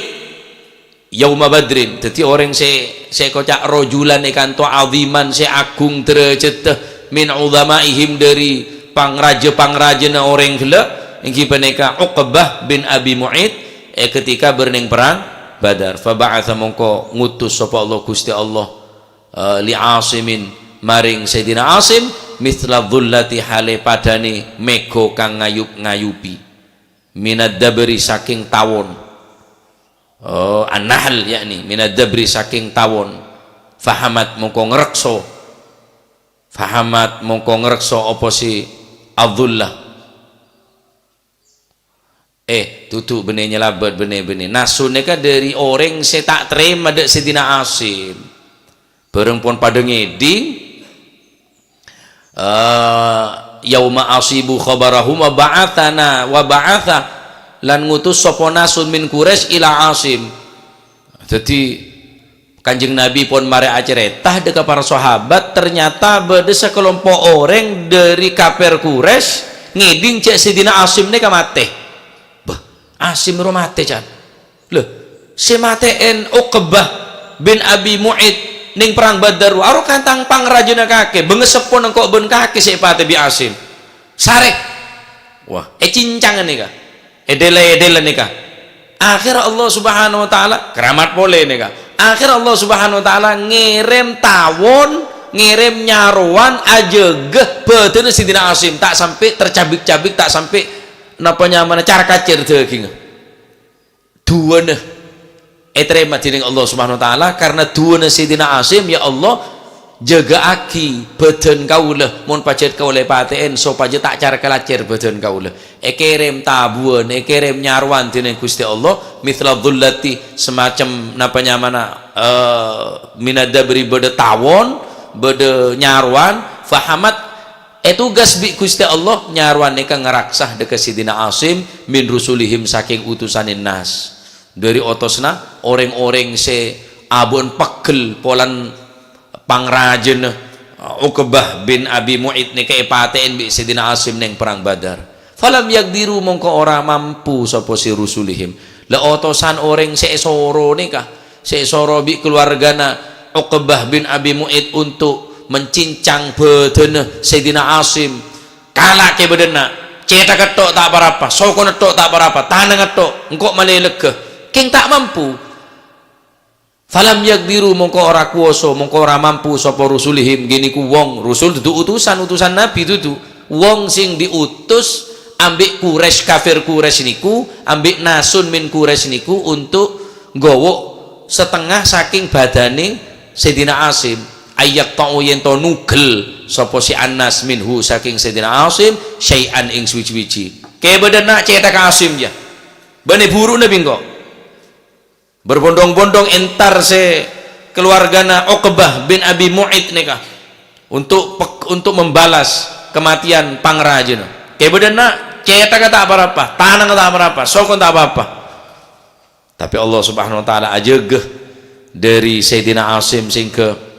Yauma Badrin. Daddi orèng sè, sè koca' rajulan è kanto aziman, sè agung derajadda, min udhamaihim, dhâri pangraja-pangrajana orèng ghellâ', èngghi panèka Uqbah bin Abi Mu'ayt, è ketika bârneng perang Badar. Fa ba'atsa, mongko ngutus sapa Allah, Gusti Allah, eh, li Asimin, maring Sayyidina Asim, mitsla dhullati, hale padane mega kang ngayub-ngayubi. Minad dabri, saking tawon. Oh, an-nahl, yakni minad dabri, saking tawon. Fahamat, mongko ngrekso. Fahamat, mongko ngrekso apa si Abdullah. Eh, dudu bânnè nyalabât, bânnè, bânnè. Nasun nèka dhâri orèng sè ta' tarèma dâ' Sayyidina Asim. Bâreng pon padâ ngèdhing, eh, yauma asibu khabarahum wa ba'atsana, wa ba'atsa, lan ngutus sapa Nasun min Quraisy ila Asim. Daddi, Kanjeng Nabi pon marè acarèta dâ' ka para sahabat, ternyata bâdâ sakalompo' orèng dhâri kafir Quraisy Ngèdhing jhâ' Sayyidina Asim nèka matè. Bâh, Asim ro matè, can. Lho, sè matè'è Uqbah bin Abi Mu'aid neng perang Badar, aro kantang pangrajâna kakè, bângaseppona engko' bân kakè sè èpatè bi' Asim. Sarè. Wah, ècincang nèka. Èdèlè-èdèlè nèka. Akhèr Allah Subhanahu wa Ta'ala, keramat polè nèka. Akhèr Allah Subhanahu wa Ta'ala ngèrèm tawon, ngèrèm nyarowan, ajâgâ bhâdhânna Sayyidina Asim, ta' sampè' tercabik-cabik, ta' sampè' napa nyamana car-kacèr dhâghingnga. Du'âna ètarèma dhinèng Allah Subhanahu wa Ta'ala, karena du'âna Sayyidina Asim, "Ya Allah, jâgâ'aghi bhâdhân kaulâ, mon pajhât kaulâ èpatè'è, sopajâ ta' car-kalacèr bhâdhân kaulâ." Èkèrèm tabuwân, èkèrèm nyarowan dhinèng Ghustè Allah, mithla dhullati, semacam napa nyamana, eh, minadabri bâdâ tawon, bâdâ nyarowan, fahamat, ètugas bi' Ghustè Allah, nyarowan nèka ngaraksa dâ' ka Sayyidina Asim min rusulihim, sakèng utusanna nas. Dâri otosna orèng-orèng sè abâ'na pegghel polana pangrajâna, Uqbah bin Abi Mu'aid nèka èpatè'è bi' Sayyidina Asim neng perang Badar. Falam yaqdiru, mongko ora mampu sapa sè rusulihim. La otosan orèng sè èsoro nèka, sè èsoro bi' keluargana Uqbah bin Abi Mu'aid untuk mencincang bhâdhânna Sayyidina Asim. Kala' kè bâdâna, cèthagghâ tho' ta' pa-rapa, sokona tho' ta' pa-rapa, tanangnga tho', engko' malè lèghâ. Kèng ta' mampu. Falam yaqdiru, mongko ora kowasa, mongko ora mampu sapa rusulihim, ghâ' nèko wong, rusul dudu utusan, utusan nabi dudu. Wong sè diutus ambi' Quraisy, kafir Quraisy nèko, ambi' nasun min Quraisy nèko untuk nggawa setengah sakèng bhâdhânna Sayyidina Asim, ayyaqta'u, yèn to nugel sapa sè annas minhu sakèng Sayyidina Asim, syai'an ing suwi-suwiji. Kè bâdâna cèthagghâ Asim, yâ. Bânnè buru nabi engko'. Berbondong-bondong entar sè keluargana Uqbah bin Abi Mu'aid nèka untuk pek-, untuk membalas kematian pangrajâna. Kè bâdâna cèthagghâ ta' pa-rapa, tanangnga ta' pa-rapa, sokona ta' pa-apa. Tapè Allah Subhanahu wa Ta'ala ajâgâ dâri Sayyidina Asim sehingga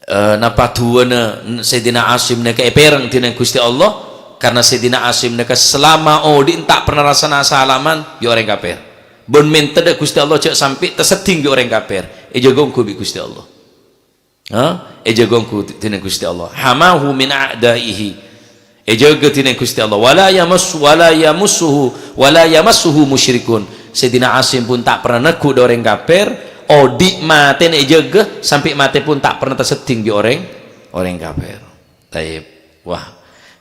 Eh, napa du'âna Sayyidina Asim nèka èpèrèng dhinèng Ghustè Allah, karena Sayyidina Asim nèka selama odi' ta' pernah rassana asalaman bi' orèng kafir. Bân mènta dâ' Ghustè Allah jhâ' sampè' taseddhing bi' orèng kafir, èjâgâ ongghu bi' Ghustè Allah. Ha? Èjâgâ ongghu dhinèng Ghustè Allah. Hamahu min a'daihi. Èjâgâ dhinèng Ghustè Allah. "Wala yamassu-, wala yamassuhu, wala yamassuhu musyrikun." Sayyidina Asim pun ta' pernah neggu' dâ' orèng kafir, odi' matèna èjâgâ, sampè' matè pun ta' pernah taseddhing bi' orèng, orèng kafir. Taib. Wah,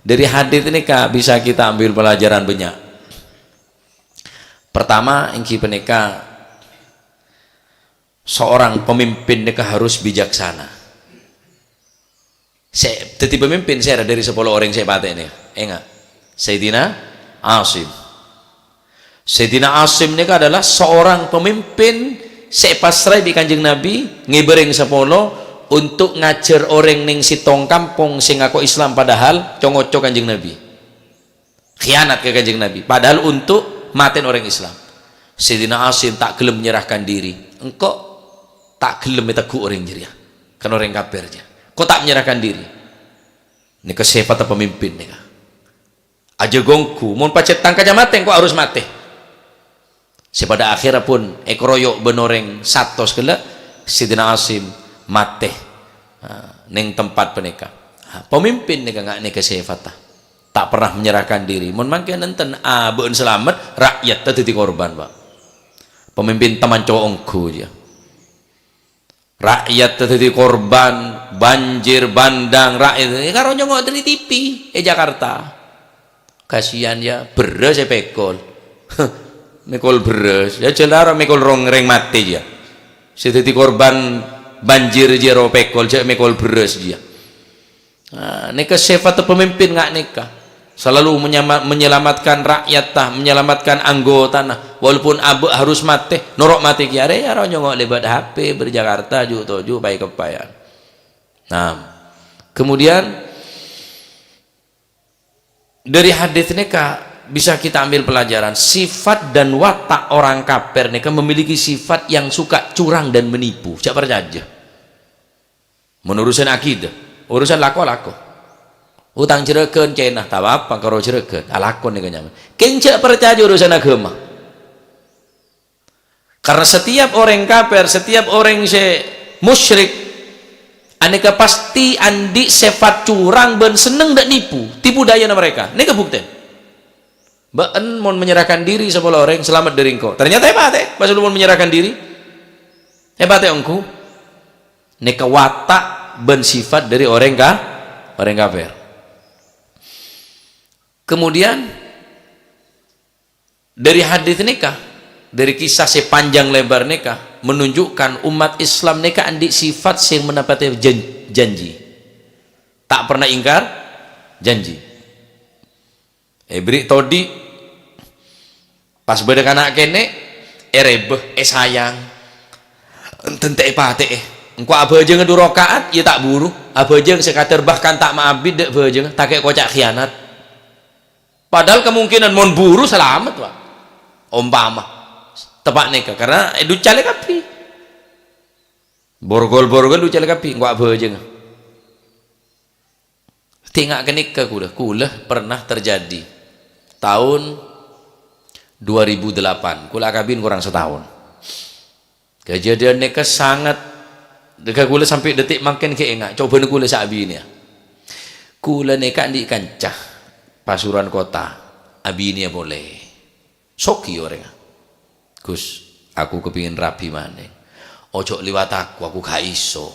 dâri hadits nèka bisa kita ambil pelajaran banyak. Pertama, èngghi panèka, seorang pemimpin nèka harus bijaksana. Sè dâddhi pemimpin sèra dâri sapolo orèng sè èpatè'è nèka? Enga', Sayyidina Asim. Sayyidina Asim nèka adalah seorang pemimpin sè èpasraè bi' Kanjeng Nabi, ngèbâ rèng sapolo untuk ngajhâr orèng neng sèttong kampong sè ngako Islam padahal co-ngoco Kanjeng Nabi. Khianat ka Kanjeng Nabi, padahal untuk matèn orèng Islam. Sayyidina Asim ta' ghellem menyerahkan diri. Engko' ta' ghellem èteggu' orèng jârèya. Kan orèng kafir jâ. Engko' ta' menyerahkan diri. Nèka sèfatta pemimpin nèka. Ajâgâ ongghu, mon pajhât tang kaca matè, engko' harus matè. Sè pada akhèrra pun èkaroyok bân orèng satos ghellâ', Sayyidina Asim matè, ha, neng tempat panèka. Ha, pemimpin nèka nga' nèka sèfatta. Ta' pernah menyerahkan diri. Mon mangkèn enten, abâ'na salamet, ra'yatta dâddhi korban, Pak. Pemimpin teman co-ongghu jâ. Ra'yatta dâddhi korban, banjir bandang, ra'yat, karo nyongngo' dâri T V è Jakarta. Kasihan, yâ, bherrâs èpèkol. Mèkol bherrâs, yâ, jhâ' la ro mèkol rong-, rèng matè, yâ. Sè dâddhi korban banjir jâ ro pèkol, jhâ' mèkol bherrâs, yâ. Nah, nèka sèfatta pemimpin nga' nèka. Selalu menyama-, menyelamatkan rakyat, ta, menyelamatkan anggotana. Walaupun abâ' harus matè, noro' matè kèya arè, yâ, ro nyongngo' lèbât H P, bâri' Jakarta, ju'-toju', paè-keppaèyan. Nah, kemudian, dâri hadits nèka bisa kita ambil pelajaran, sifat dan watak orang kafir nèka memiliki sifat yang suka curang dan menipu. Jhâ' parcajâ. Mon urusan akidah, urusan lako-lako. Utang jhurâghân, cèna, ta' apa-apa, karo jhurâghân. Alakon nèka nyaman. Kèng jhâ' parcajâ urusan aghâma. Karena setiap orèng kafir, setiap orèng sè musyrik, anèka pasti andi' sèfat curang bân senneng dâ' nipu, tipu dayana mereka. Nèka buktèna. Bâ'en mon menyerahkan diri sapolo orèng, selamat dâri engko'. Ternyata èpatè, pas mon menyerahkan diri, èpatè ongghu. Nèka wata' bân sifat dâri orèng ka-, orèng kafir. Kemudian, dâri hadis nèka, dâri kisah sè panjang lebar nèka, menunjukkan umat Islam nèka andi' sifat sè menepati jan-, janji. Ta' pernah ingkar janji. Èberri' todi', pas bâdâ kana' kènè', èrèbâ, èsayang. Enten ta' èpatè'è. Engko' abhâjângnga du raka'at, iyâ ta' buru. Abhâjâng sakadâr bahkan ta' maabit dâ' bhâjângnga, ta' kè koca' khianat. Padahal kemungkinan mon buru salamet, Pak. Ompama. Teppa' nèka, karena èducalè kabbhi. Borgol-borgol ducalè kabbhi, engko' abhâjângnga. Tènga' ghânèka kaulâ, kaulâ pernah terjadi taon dua ribu delapan, kaulâ akabin korang sataon. Kejadian nèka sanget, dâ' kaulâ sampè' dâti' mangkèn ghi' enga', cobâna kaulâ sè abinèya. Kaulâ nèka andi' kanca Pasuruan Kota, abinèya polè. Soghi orèngnga. "Gus, aku kepingin rabi manèng. Ojo liwat aku, aku ga' iso.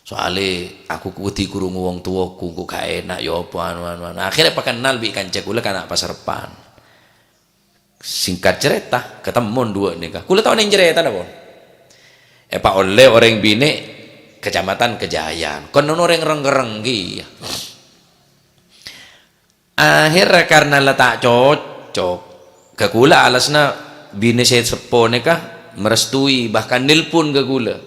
Soalè aku wedi krungu wong towaku, engko' ga' enna', ya apa, anu, anu, anu." Akhirnya pakennal bi' kanca kaulâ kana' Pasareppan. Singkat cerita, katemmon duwâ' nèka. Kaulâ ta' onèng caretana, pon. Èpaollè orèng binè' Kecamatan Kejayan. Kon orèng reng-kerreng kèya. Akhirnya karena la ta' cocok, ka kaulâ alasna binè sè seppo nèka marestui, bahkan nelpon ka kaulâ.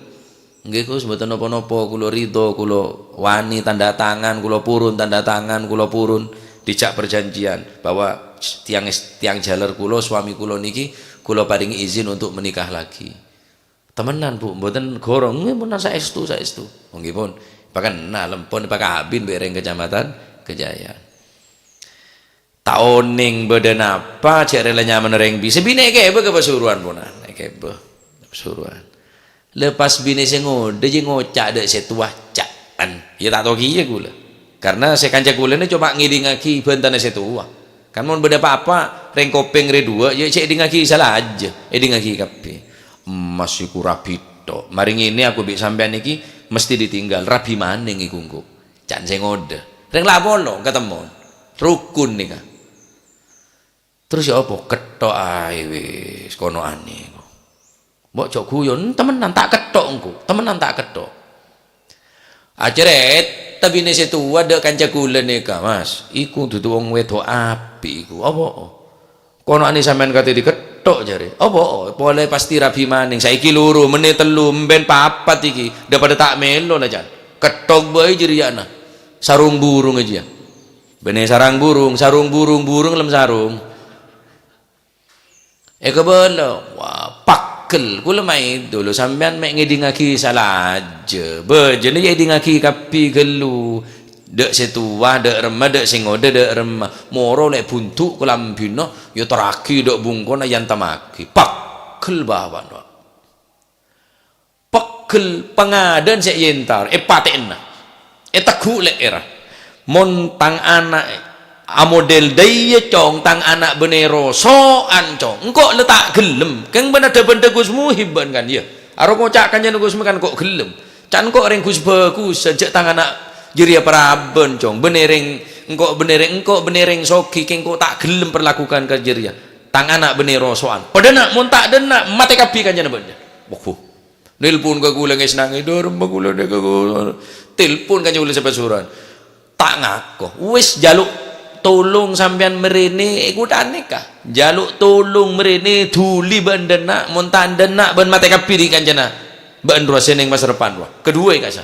"Ngghi, Gus, mboten napa-napa, kaulâ ridho, kaulâ wani tanda tangan, kaulâ purun tanda tangan, kaulâ purun dijhâk perjanjian bahwa tiyang, tiyang jaler kaulâ, suami kaulâ niki, kaulâ parèngè izin untuk menikah lagi." "Temenan, Bu, mboten ghârong?" "Ngghi, pon saèstu, saèstu." "Oh, ngghi, pon. Pakennal, pon pakabin bi' rèng Kecamatan Kejayan." Ta' onèng bâdâ napa, jhâ' rèla nyamana rèng bi-, sè binè' èkèbâ ka Pasuruan, ponan. Èkèbâ ka Pasuruan. La pas binè sè ngodâ jiyâ ngoca' dâ' sè towa, ca'an. Iyâ ta' tao kèya kaulâ. Karena sè kanca kaulâ nè coma ngèdingngaghi bhântana sè towa. Kan mon bâdâ pa-apa, rèng kopèng rè duwâ', jiyâ cè' èdingngaghi sala ajâ, èdingngaghi kabbhi. Emmas iku rabi tok. Marè ngènè aku bi' sampèyan nèki mesti ditinggal, rabi manèng iku engko'. Ca'na sè ngodâ. Rèng la polo katemmon. Rukun nèka. Terros ya apa? Ketthok aè wis, kono anè. Mbok jhâ' guyon, temenan ta' ketthok engko', temenan ta' ketthok. Acarèta binè sè towa dâ' kanca kaulâ nèka, "Mas, iku dudu wong wèdok apè' iku." "Apa?" "Kono anè sampèyan katè diketthok," jarè. "Apa? Polè pastè rabi manèng. Saèki loro, mennè tello, emben papat iki. Dâ' padâ ta' mèlo la, Can. Ketthok bhâi jârèyana. Sarong burung jiyâ." Binè sarang burung, sarong burung, burung lem sarong. Èkabâlâ, wah, pegghel. Kaulâ maèn dulu, sampèyan mè' ngèdingngaghi sala ajâ. Bhâjâna ya èdingngaghi kabbhi ghâllu. Dâ' sè towa, dâ' remma, dâ' sè ngodâ, dâ' remma. Moro lè' bhundu' kalambhina, ya terraghi dâ' bungkona èyantemmaghi. Pegghel bâbâna. Pegghel pangadâ'ân sè èyentar, èpatè'ana. Ètegghu' lè'èrra. "Mon tang ana' amodel dâiyâ, Cong, tang ana' bânnè roso'an, Cong. Engko' la ta' ghellem." Kèng bâ'na dhâ-bhândhâ Gus Muhib bâ'na kan, iyâ. Aro ngoca' kanjâna Gus Muhib kan engko' ghellem. Can engko' rèng ghus-bhâghusân, jhâ' tang ana' jârèya parabân, Cong. Bânnè rèng, engko' bânnè rèng, engko' bânnè rèng soghi, kèng engko' ta' ghellem perlakukan ka jârèya. Tang ana' bânnè roso'an. Padâna, mon ta' dâ' enna', matè kabbhi kanjâna bâ'na. Wah, bu. Nelpon ka kaulâ ngès-nangès, "Dâ' remma kaulâ nèka." Telpon ka kaulâ sè Pasuruan. Ta' ngako. "Wis, jhâluk tolong sampèyan marèna è kottha nèka. Jhâluk tolong marèna, dhuli bâ'na dâ' enna', mon ta' dâ' enna' bâ'na matè kabbhi dâri kanjâna. Bâ'na rowa sè neng Pasareppan rowa." Kaduwâ èkasa.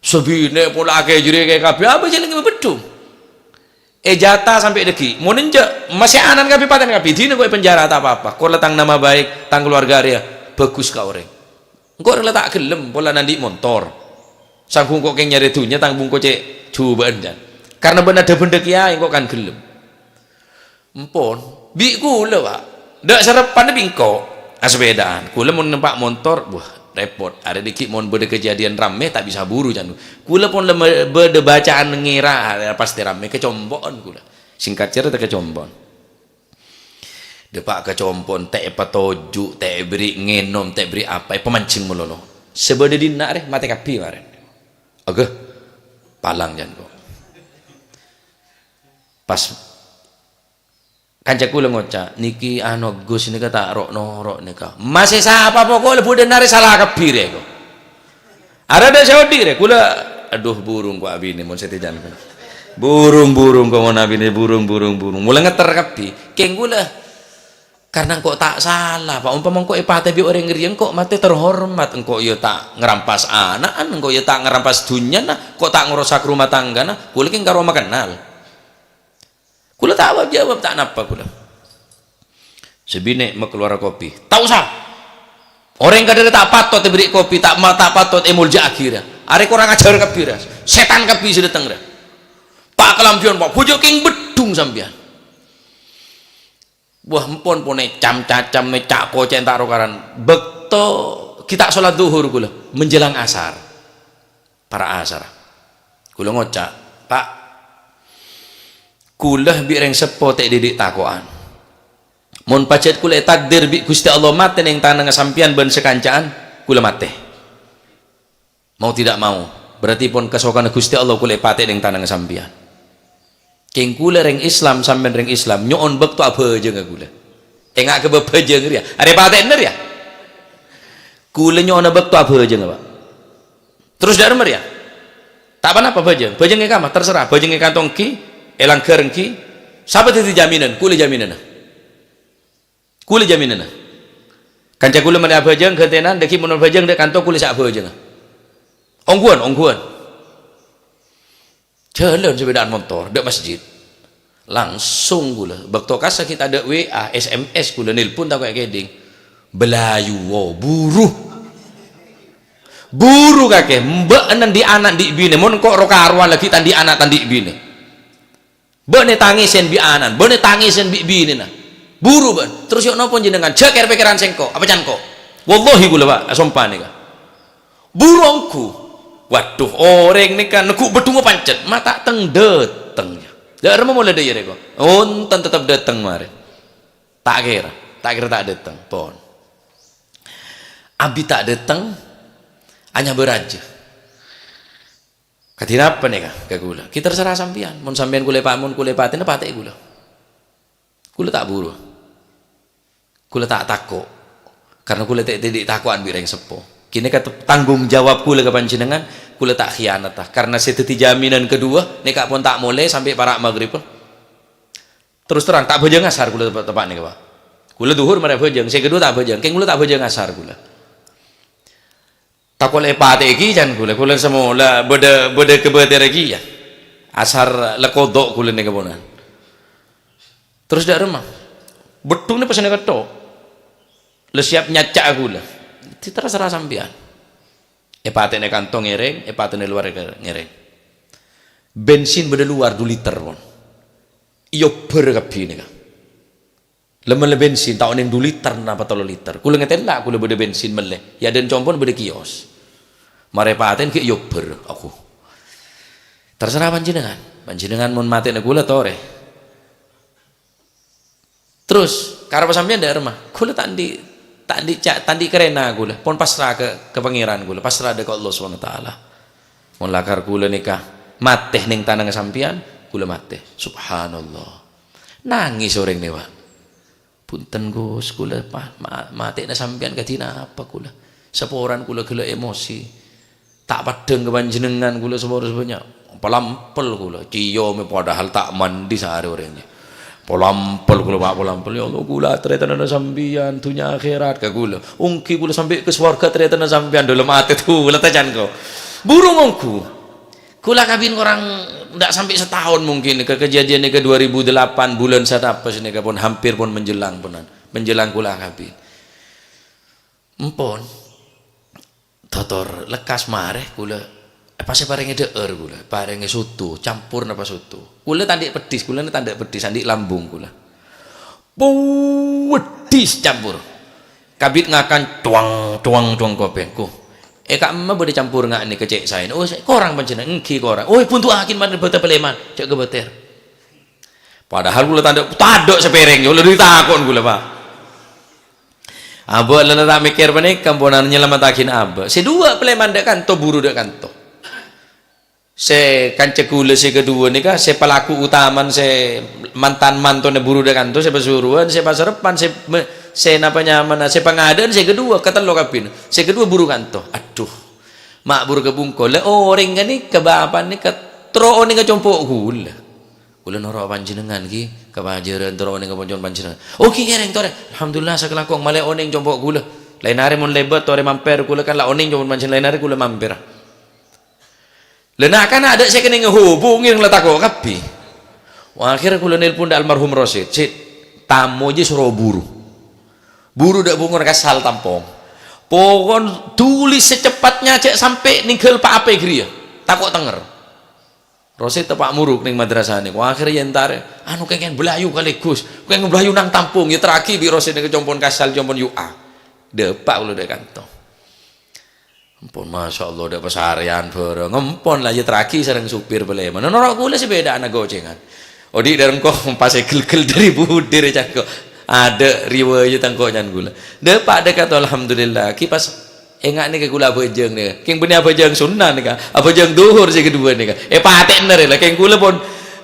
Sabinè pola akè jârèya kabbhi, apa jhâlângè mabheddhung. Èjata sampè' dhâggi'. Mon enjâ', masè anan kabbhi, patèn kabbhi. Dina engko' è penjara ta' pa-apa. Engko' la tang nama baik, tang keluarga rèya bhâghus ka orèng. Engko' rèng la ta' ghellem, pola nandi' montor. Sangghu engko' kèng nyarè dhunnya, tang bungko cè' jhubâ'ân, Can. Karna bâ'na dhâ-bhândhâ kèyaè engko' kan ghellem. Empon, bi' kaulâ, Pak. Dâ' sareppana bi' engko'. Asepèdaan. Kaulâ mon numpa' montor, wah, rèpot. Arè dhiggi' mon bâdâ kajhâdhiyân rammè, ta' bisa buru, can. Kaulâ pon la bâdâ bacaan ngèra, pastè rammè, kacompo'on kaulâ. Singkat cerita, kacompo'on. Dâpa' kacompo'on, ta' èpatoju', ta' èberri' ngènom, ta' èberri' apa, èpamanjheng malolo. Sè bâdâ dinna' rè, matè kabbhi marèn. Aghâ, palang, can, kok. Pas kanca kaulâ ngoca', "Nèkè ano Gus nèka ta' ro'-noro' nèka." Masè sapa pokok la budhâna rè sala kabbhi rè, kok. Arè dâ' Saudi rè, kaulâ, adhu, burung kok abinè mon sè tèjân. Burung, burung kok mon abinè, burung, burung, burung. Mula ngetter kabbhi. Kèng kaulâ, karna engko' ta' sala, Pak. Ompama engko' èpatè bi' orèng rèya, engko' matè terhormat. Engko' ya ta' ngerampas ana'an, engko' ya ta' ngerampas dhunnyana, engko' ta' ngerosak rumah tanggana. Kaulâ kèng karo makennal. Kaulâ ta' jawab-jawab, ta' napa kaulâ. Sè binè' makalowar kopi. "Ta' osa! Orèng kadhâddhiyâ ta' patot èberri' kopi, ta' ma-, ta' patot èmolja'aghi, ra. Arè korang ajhâr kabbhi, ra. Sètan kabbhi sè dâteng, ra. Ta' kalambhiyân, Pak. Bhâjâ kèng beddhung sampèyan." Wah, empon pon ècam-cacam, èca'-koca'è ta' ro-karan. Bâkto ghi' ta' solat dhuhur kaulâ, menjelang asar. Para' asar. Kaulâ ngoca', "Pak, kaulâ bi' rèng seppo ta' dhibi' tako'an. Mon pajhât kaulâ ètakdir bi' Ghustè Allah matè neng tanangnga sampèyan bân sakanca'an, kaulâ matè. Mau tidak mau, berarti pon kasokanna Ghustè Allah kaulâ èpatè neng tanangnga sampèyan." Kèng kaulâ rèng Islam, sampèyan rèng Islam, nyo'on bâkto abhâjângnga kaulâ. Enga' ka bâbhâjâng rèya. Arè patèna rèya. Kaulâ nyo'ona bâkto abhâjângnga, Pak. Terros dâ' remma rèya. Ta' pa-napa bhâjâng. Bhâjâng è kamma, terserah. Bhâjâng è kanto ènggi, è langghâr ènggi. Sapa dhâddhi jaminan? Kaulâ jaminanna. Kaulâ jaminanna. Kanca kaulâ marè abhâjâng, ghântènan, dâgghi' mon bhâjâng dâ' kanto kaulâ sè abhâjângnga. Ongghuwân, ongghuwân. Jhâlân sapèdaan montor, dâ' masjid. Langsung kaulâ, bâkto kassa ghi' tadâ' W A, S M S kaulâ nelpon tako' èkèdhing. Bâlâjhuwâ, buru. Buru kakè, bâ'na andi' ana' andi' binè, mon engko' ro-karowan laghi' ta' andi' ana' ta' andi' binè. Bâ'na tangèsèn bi' ana'na, bâ'na tangèsèn bi' binèna. Buru bâ'na. Terros yo' napa jenengan? Jhâ' kèr-pèkkèran sèngko', apa can ko'? Wallahi kaulâ, Pak, asompa nèka. Buru ongghu. Waduh, orèng nèka neggu' bâddhungnga pancet, ma' ta' teng-dâteng. Dâ' remma mola dâ' iyâ rèko. Onten tettep dâteng marè. Ta' kèra, ta' kèra ta' dâteng, pon. Abi ta' dâteng, anyabâ rajâ. Kadhi napa nèka ka kaulâ? Ghi' terserah sampèyan. Mon sampèyan kaulâ pa-, mon kaulâ patèna, patè'è kaulâ. Kaulâ ta' buru. Kaulâ ta' tako'. Karna kaulâ ta' dhibi' tako'an bi' rèng seppo. Kènè ka te-, tanggung jawab kaulâ ka panjhennengngan, kaulâ ta' khianata. Karna sè dhâddhi jaminan kaduwâ, nèka pon ta' molè sampè' para' maghrib. Terros terrang, ta' bhâjâng asar kaulâ tepa'-, teppa'na nèka, Pak. Kaulâ dhuhur marè bhâjâng, sè kaduwâ ta' bhâjâng. Kèng kaulâ ta' bhâjâng asar kaulâ. Tako' la èpatè'è ghi' can kaulâ, kaulâ samola bâdâ, bâdâ kabâtèra ghi' ya. Asar la kodho' kaulâ nèka ponan. Terros dâ' remma. Bâddhungnga pas nèka tho'. La siap nyaca'a kaulâ. Terserah sampèyan. Èpatè'na è kanto ngèrèng, èpatè'na è lowar ngèrèng. Bensin bâdâ lowar du liter pon. Èobbhâr kabbhi nèka. La mellè bensin, ta' onèng du liter napa tello liter. Kaulâ ngatèla', kaulâ bâdâ bensin mellè. È adâ'na compo'na bâdâ kios. Marè patèn ghi' èobbhâr, aku. Terserah panjhennengngan. Panjhennengngan mon matè'na kaulâ torè. Terros, karapa sampèyan dâ' remma? Kaulâ ta' andi', ta' andi' ca-, ta' andi' karèna kaulâ. Pon pasra ka, ka Pangèran kaulâ, pasra dâ' ka Allah Subhanahu wa Ta'ala. Mon lakar kaulâ nèka matè neng tanangnga sampèyan, kaulâ matè. Subhanallah. Nangès orèng nèka, Pak. "Bhunten, Gus, kaulâ pa-, ma-, matè'na sampèyan kadhi napa kaulâ? Saporana kaulâ ghellâ' emosi. Ta' peddhâng ka panjhennengngan kaulâ sapora sè bânnya'. Palampel kaulâ, ciyomè padahal ta' mandi saarè orèngnga. Palampel kaulâ, Pak, palampel. Ya Allah, kaulâ tarètanna sampèyan, dhunnya akhèrat ka kaulâ. Ongghi kaulâ sampè' ka sowarghâ tarètanna sampèyan, dâlem atè kaulâ ta' can ko'." Buru ngongghu. Kaulâ kabin korang ndak sampè' sataon mungkin, ke-, kejadian nèka dua ribu delapan, bulân satapes nèka pon hampir pon menjelang ponan. Menjelang kaulâ kabin. Empon. Totor lekkas marè kaulâ. Pas èparèngè dhâ'âr kaulâ, parèngè soto, campur napa soto. Kaulâ ta' andi' peddhis, kaulâ ta' andi' peddhis, andi' lambung kaulâ. Peddhis campur. Kabit ngakan, cuang, cuang, cuang kopèng. Ko, è ka'emma bâdâ campur nga' nèka cè' saèna. Oh, sè korang panjhennengngan? Èngghi korang. Oh, èbhuntu'aghi man bâdâ palèman. Cè' ghâbâtèr. Padahal kaulâ tandhâ', tandhâ' sapèrèng, kaulâ dâri takon kaulâ, Pak. Abâ' la ta' mèkkèr panèka, amponan nyalamettaghi abâ'. Sè duwâ' palèman dâ' kanto, buru dâ' kanto. Sè kanca kaulâ sè kaduwâ nèka, sè pelaku utama, sè mantan mantona buru dâ' kanto, sè pasuruwân, sè pasarebbhân, sè me-, sè napa nyamana, sè pangadâ'ân, sè kaduwâ, katello kabbhina. Sè kaduwâ buru kanto. Adhu. Ma' buru kabungko, la orèng ghânèka, bapa' nèka, terro onèng ka compo' kaulâ. Kaulâ noro' panjhennengngan, ghi, ka pajhârân, terro onèng ka poncon panjhennengngan. Oh, ghi, ngèrèng torè. Alhamdulillah, sakalangkong malè onèng compo' kaulâ. Laèn arè mon lèbât torè mampèr, kaulâ kan la onèng compo' panjhennengngan, laèn arè kaulâ mampèr. La na'-kana' dâ' sè kennengnga hubungè la tako' kabbhi. Wah, akhèrra kaulâ nelpon dâ' almarhum Rosid, "Sid, tamoy jiyâ soro buru. Buru dâ' bungkona ka sal tampong. Pokon dhuli secepatnya jhâ' sampè' nèngghâl pa-apa ghâriyâ. Tako' tènger." Rosid teppa' morok neng madrasah nèko. Akhèrra èntarè, anu, kèngèng bâlayu kalè, Gus. Kèngèng bâlayu nang tampong, èyatterraghi bi' Rosid nèko compo'na ka sal, compo'na U A. Dâpa' kaulâ dâ' kanto. Ampon, masyaallah, dâ' pasarèyan bhârâng. Ampon la èyatterraghi sareng supir palèman. Noro' kaulâ sè bâdâ'âna gocèngan. Odi' dârengko pas èghelghel dâri budir cangko. Adâ' riwayat tangko can kaulâ. Dâpa' dâ' kanto, alhamdulillah. Ghi pas Enga' nèka kaulâ abhâjâng nèka. Kèng bânnè abhâjâng sunnah nèka. Abhâjâng dhuhur sè kaduwâ nèka. Èpatè'na rè la. Kèng kaulâ pon,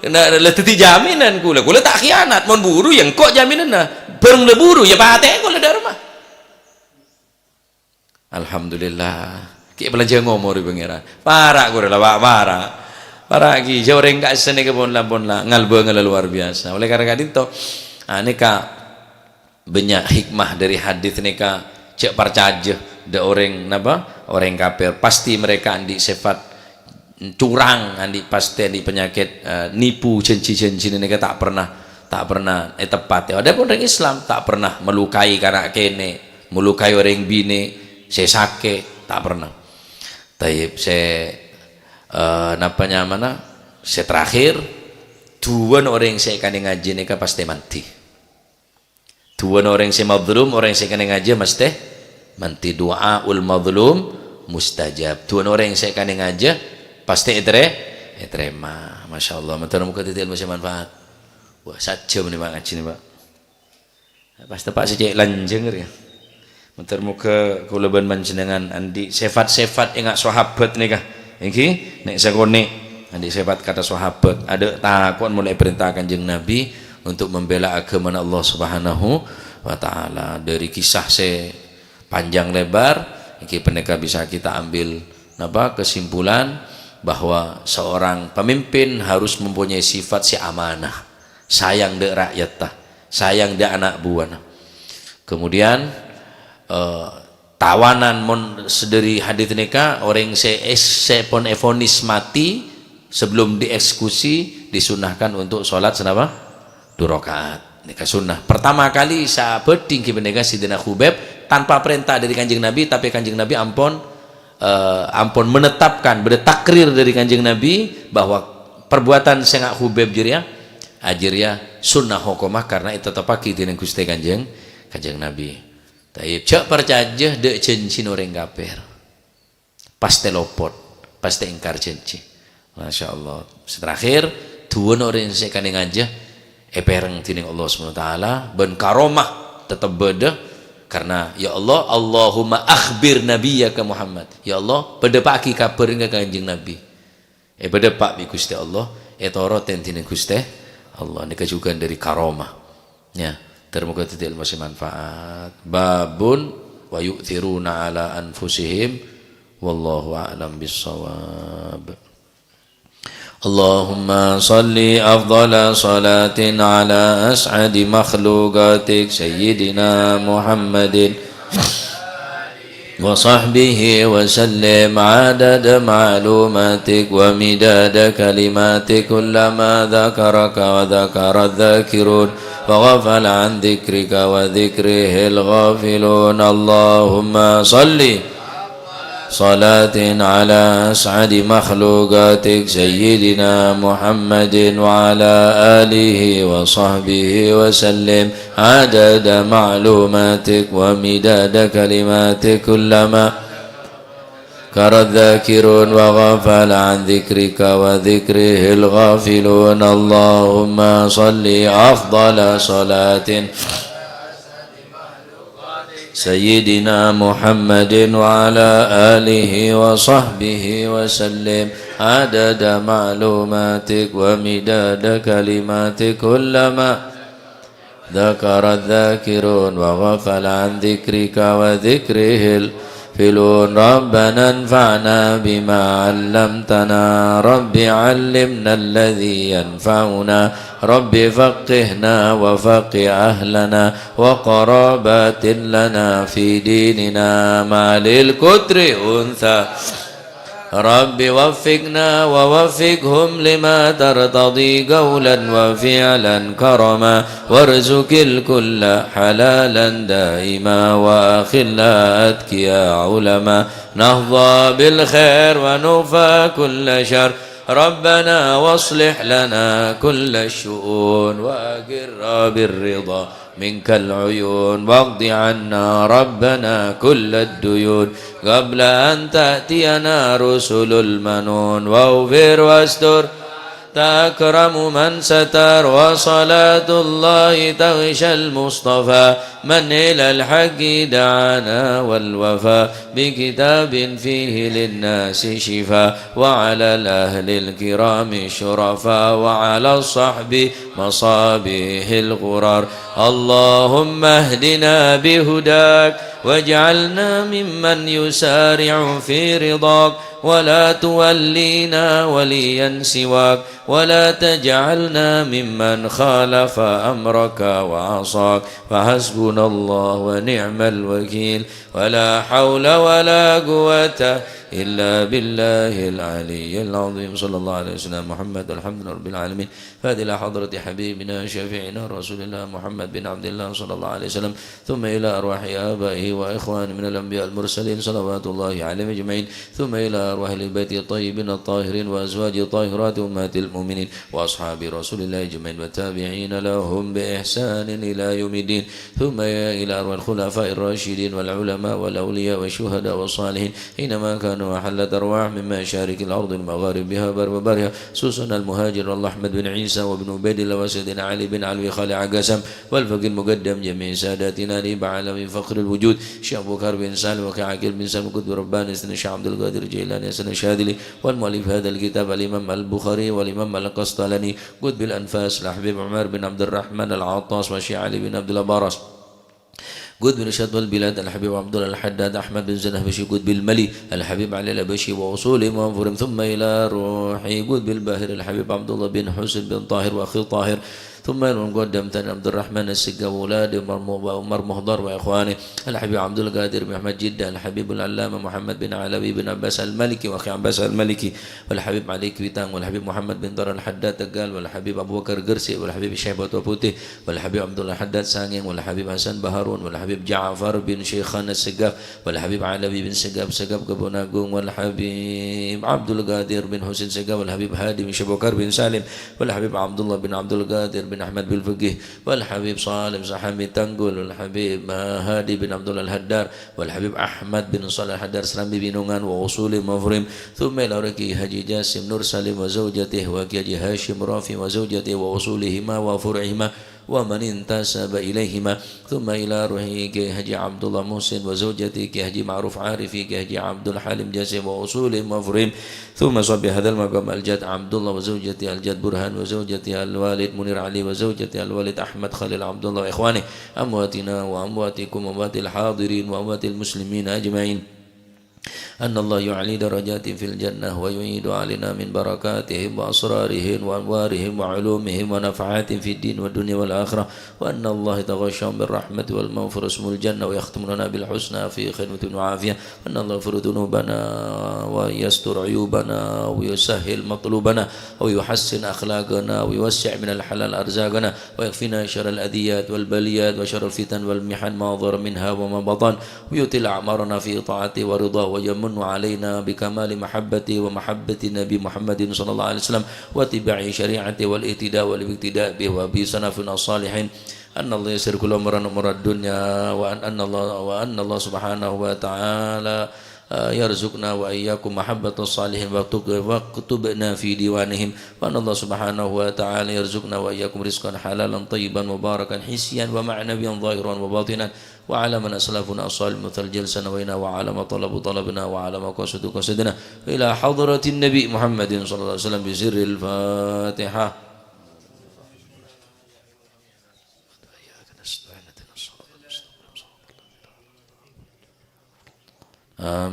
na, la dhâddhi jaminan kaulâ. Kaulâ ta' khianat. Mon buru, ya engko' jaminanna. Bârâng la buru, ya patè' kaulâ dâ' remma. Alhamdulillah. Ghi' bâlânjhâ ngomor, Pangèran. Para' kaulâ la, Pak, para'. Para' ghi, jhâ' orèng ka'issa' nèka pon la, pon la. Ngalbângalla luar biasa. Oleh karena ka'dinto, ah, nèka Bânnya' hikmah dâri hadits nèka, jhâ' parcajâ dâ' orèng, napa? Orèng kafir. Pasti mereka andi' sèfat curang, andi' pastè andi' panyakèt, eh, nipu, jhânjhi-jhânjhina nèka ta' pernah, ta' pernah èteppatè. Adapun orèng Islam, ta' pernah melukai kana' kènè', melukai orèng binè' sè sakè', ta' pernah. Tayyib, sè, eh, napa nyamana? Sè terakhir, duwâna orèng sè èkanè ngajhi nèka pastè mandhi. Duwâna orèng sè mazlum, orèng sè kennengnga jâ mastè mandhi, du'aul mazlum mustajab. Duwâna orèng sè kennengnga jâ pastè ètarè-, ètarèma. Masyaallah, moghâ-moghâ dhâddhi ilmu sè manfaat. Wah, sajjhâm nè, Pak, ngajhi nè, Pak. Pas teppa'na sè cè' lanjhâng rèya. Moghâ-moghâ kaulâ bân panjhennengngan andi' sèfat-sèfat enga' sahabat nèka. Èngghi, nè' sakonè' andi' sèfat kata sahabat. Adâ' tako'en molaè parènta Kanjeng Nabi untuk membela agamana Allah Subhanahu wa Ta'ala. Dâri kisah sè panjang lebar, èngghi panèka bisa kita ambil, napa, kesimpulan bahwa seorang pemimpin harus mempunyai sifat sè amanah, sayang dâ' ra'yatta, sayang dâ' ana' buwâna. Kemudian, eh, tawanan mon sadâri hadits nèka, orèng sè es-, sè pon èvonis mati sebelum dieksekusi, disunahkan untuk sholat sanapa? Dua rakaat. Nèka sunnah. Pertama kali sè abhâdhi èngghi panèka Sayyidina Khubaib tanpa parènta dâri Kanjeng Nabi, tapè Kanjeng Nabi ampon, eh, ampon menetapkan, bâdâ takrir dâri Kanjeng Nabi bahwa perbuatan sè nga' Khubaib jârèya, ajârèya sunnah hokomah karena ètetteppaghi dâri Ghustè Kanjeng, Kanjeng Nabi. Tayyib, jhâ' parcajâ dâ' jhânjhina orèng kafir. Pastè lopot, pastè èngkar jhânjhi. Masya Allah. Sè terakhir, duwâna orèng sè kennengnga jâ èpèrèng dâning Allah Subhanahu wa Ta'ala, bân karomah tettep bâdâ, karena, "Ya Allah, Allahumma akhbir nabiyyaka Muhammad." Ya Allah, padâpa'aghi kabhâr ka Kanjeng Nabi. Èpadâpa' bi' Ghustè Allah, ètorotè dâning Ghustè Allah. Nèka jhughân dâri karomah. Ya, moghâ dhâddhi ilmu sè manfaat. Babun wa yu'thiruna ala anfusihim. Wallahu a'lam bissawab. Allahumma shalli afdhala shalatin ala as'adi makhluqatik Sayyidina Muhammadin wa sahbihi wa sallim adada ma'lumatik wa midada kalimatik kullama dzakaraka wa dzakara dzakirun wa ghafala an dzikrika wa dzikrihil ghafilun. Allahumma shalli صلاة على أسعد مخلوقاتك سيدنا محمد وعلى آله وصحبه وسلم عدد معلوماتك ومداد كلماتك كلما ذكر الذاكرون وغفل عن ذكرك وذكره الغافلون. اللهم صل أفضل صلاة سيدنا محمد وعلى آله وصحبه وسلم عدد معلوماتك ومداد كلماتك كلما ذكر الذاكرون وغفل عن ذكرك وذكره الغافلون. ربنا انفعنا بما علمتنا. رب علمنا الذي ينفعنا. رب فقهنا وفقه أهلنا وقرابات لنا في ديننا مع الكتر أنثى. رب وفقنا ووفقهم لما ترتضي قولا وفعلا كرما، وارزق الكل حلالا دائما، وأخلاء أتقياء علما، نحظى بالخير ونكفى كل شر. ربنا واصلح لنا كل الشؤون، وأقر بالرضا منك العيون، واقض عنا ربنا كل الديون قبل أن تأتينا رسل المنون، واغفر واستر تكرم من ستر، وصلاة الله تغشى المصطفى من إلى الحق دعانا والوفا، بكتاب فيه للناس شفاء، وعلى الأهل الكرام الشرفاء، وعلى الصحب مصابيح الغرر. اللهم اهدنا بهداك، واجعلنا ممن يسارع في رضاك، ولا تولينا وليا سواك، ولا تجعلنا ممن خالف أمرك وعصاك. فحسبنا الله ونعم الوكيل، ولا حول ولا قوة إلا بالله العلي العظيم. صلى الله على سيدنا محمد، والحمد لله رب العالمين. فهذه إلى حضرة حبيبنا شفيعنا رسول الله محمد بن عبد الله صلى الله عليه وسلم، ثم إلى أرواح آبائه وإخوانه من الأنبياء المرسلين صلوات الله عليهم أجمعين، ثم إلى أرواح أهل البيت الطيبين الطاهرين وأزواجه الطاهرات أمهات المؤمنين وأصحاب رسول الله أجمعين والتابعين لهم بإحسان إلى يوم الدين، ثم إلى أرواح الخلفاء الراشدين والعلماء والأولياء والشهداء والصالحين حينما كانوا أحلت أرواح من مشارق الأرض المغارب بها بر وبرها، خصوصا المهاجر الله أحمد بن عيسى وابن عبيد الله وسيدنا علي بن علوي خالع قسم، والفقيه المقدم جميع ساداتنا الإبا علوي فخر الوجود، شيخ أبو بكر بن سالم وأخي عاقل بن سالم قطب رباني سيدنا الشيخ عبد القادر الجيلاني حسن الشاذلي، والمؤلف هذا الكتاب الإمام البخاري والإمام القسطلاني قطب الأنفاس الحبيب عمر بن عبد الرحمن العطاس والشيخ علي بن عبد الله براس قطب الشط والبلاد الحبيب عبد الله الحداد أحمد بن زنهبشي قطب الملي الحبيب علي الحبشي وأصولهم وفروعهم، ثم إلى روح قطب الباهر الحبيب عبد الله بن حسين بن طاهر وأخي طاهر، ثم إلى المقدم ثاني عبد الرحمن السقاف وأولاده عمر م-، وعمر مهضر وإخوانه الحبيب عبد القادر بن أحمد جدة الحبيب العلامة محمد بن علوي بن عباس المالكي وأخي عباس المالكي والحبيب علي كويتانغ والحبيب محمد بن طاهر الحداد تقال والحبيب أبو بكر قرسي والحبيب الشيخ بطوة بوتي والحبيب عبد الله حداد سانغينغ والحبيب حسن بهارون والحبيب جعفر بن شيخان السقاف والحبيب علوي بن سقاف، سقاف Kebon Agung، والحبيب عبد القادر بن حسين سقاف، والحبيب هادي بن شبوكر بن سالم، والحبيب عبد الله بن عبد القادر بن أحمد بالفقيه، والحبيب صالح بن حميد تنقل، والحبيب هادي بن عبد الله الهدار، والحبيب أحمد بن صالح الهدار سرامبي بنونغان وأصولهم وفروعهم، ثم إلى روح كي حاجي جاسم نور سليم وزوجته، وكي حاجي هاشم رافي وزوجته وأصولهما وفروعهما، ومن انتسب إليهما، ثم إلى روح كي حاجي عبد الله محسن وزوجته كي حاجي معروف عارفي كي حاجي عبد الحليم جاسم وأصولهم وفروعهم، ثم صاحب هذا المقام الجد عبد الله وزوجته الجد برهان وزوجته الوالد منير علي وزوجته الوالد أحمد خليل عبد الله وإخوانه، أمواتنا وأمواتكم وأموات الحاضرين وأموات المسلمين أجمعين. أن الله يعلي درجاتهم في الجنة ويعيد علينا من بركاتهم وأسرارهم وأنوارهم وعلومهم ونفحاتهم في الدين والدنيا والآخرة، وأن الله يتغشاهم بالرحمة والمغفرة ويسكنهم الجنة ويختم لنا بالحسنى في خير وعافية، وأن الله يغفر ذنوبنا ويستر عيوبنا ويسهل مطلوبنا ويحسن أخلاقنا ويوسع من الحلال أرزاقنا ويكفينا شر الأذيات والبليات وشر الفتن والمحن ما ظهر منها وما بطن، ويطيل أعمارنا في طاعته ورضاه، ويمن علينا بكمال محبته ومحبة النبي محمد صلى الله عليه وسلم واتباع شريعته والاهتداء والاقتداء به وبسلفنا الصالحين. أن الله ييسر كل أمر أمور الدنيا، وأن، أن الله، وأن الله سبحانه وتعالى، آه، يرزقنا وإياكم محبة الصالحين واكتب-، واكتبنا في ديوانهم، وأن الله سبحانه وتعالى يرزقنا وإياكم رزقا حلالا طيبا مباركا حسيا ومعنويا ظاهرا وباطنا، وعلى من أسلفنا الصالح مثل جلسنا وإنا، وعلى ما طلبوا طلبنا، وعلى ما قصدوا قصدنا، إلى حضرة النبي محمد صلى الله عليه وسلم بسر الفاتحة. آمين.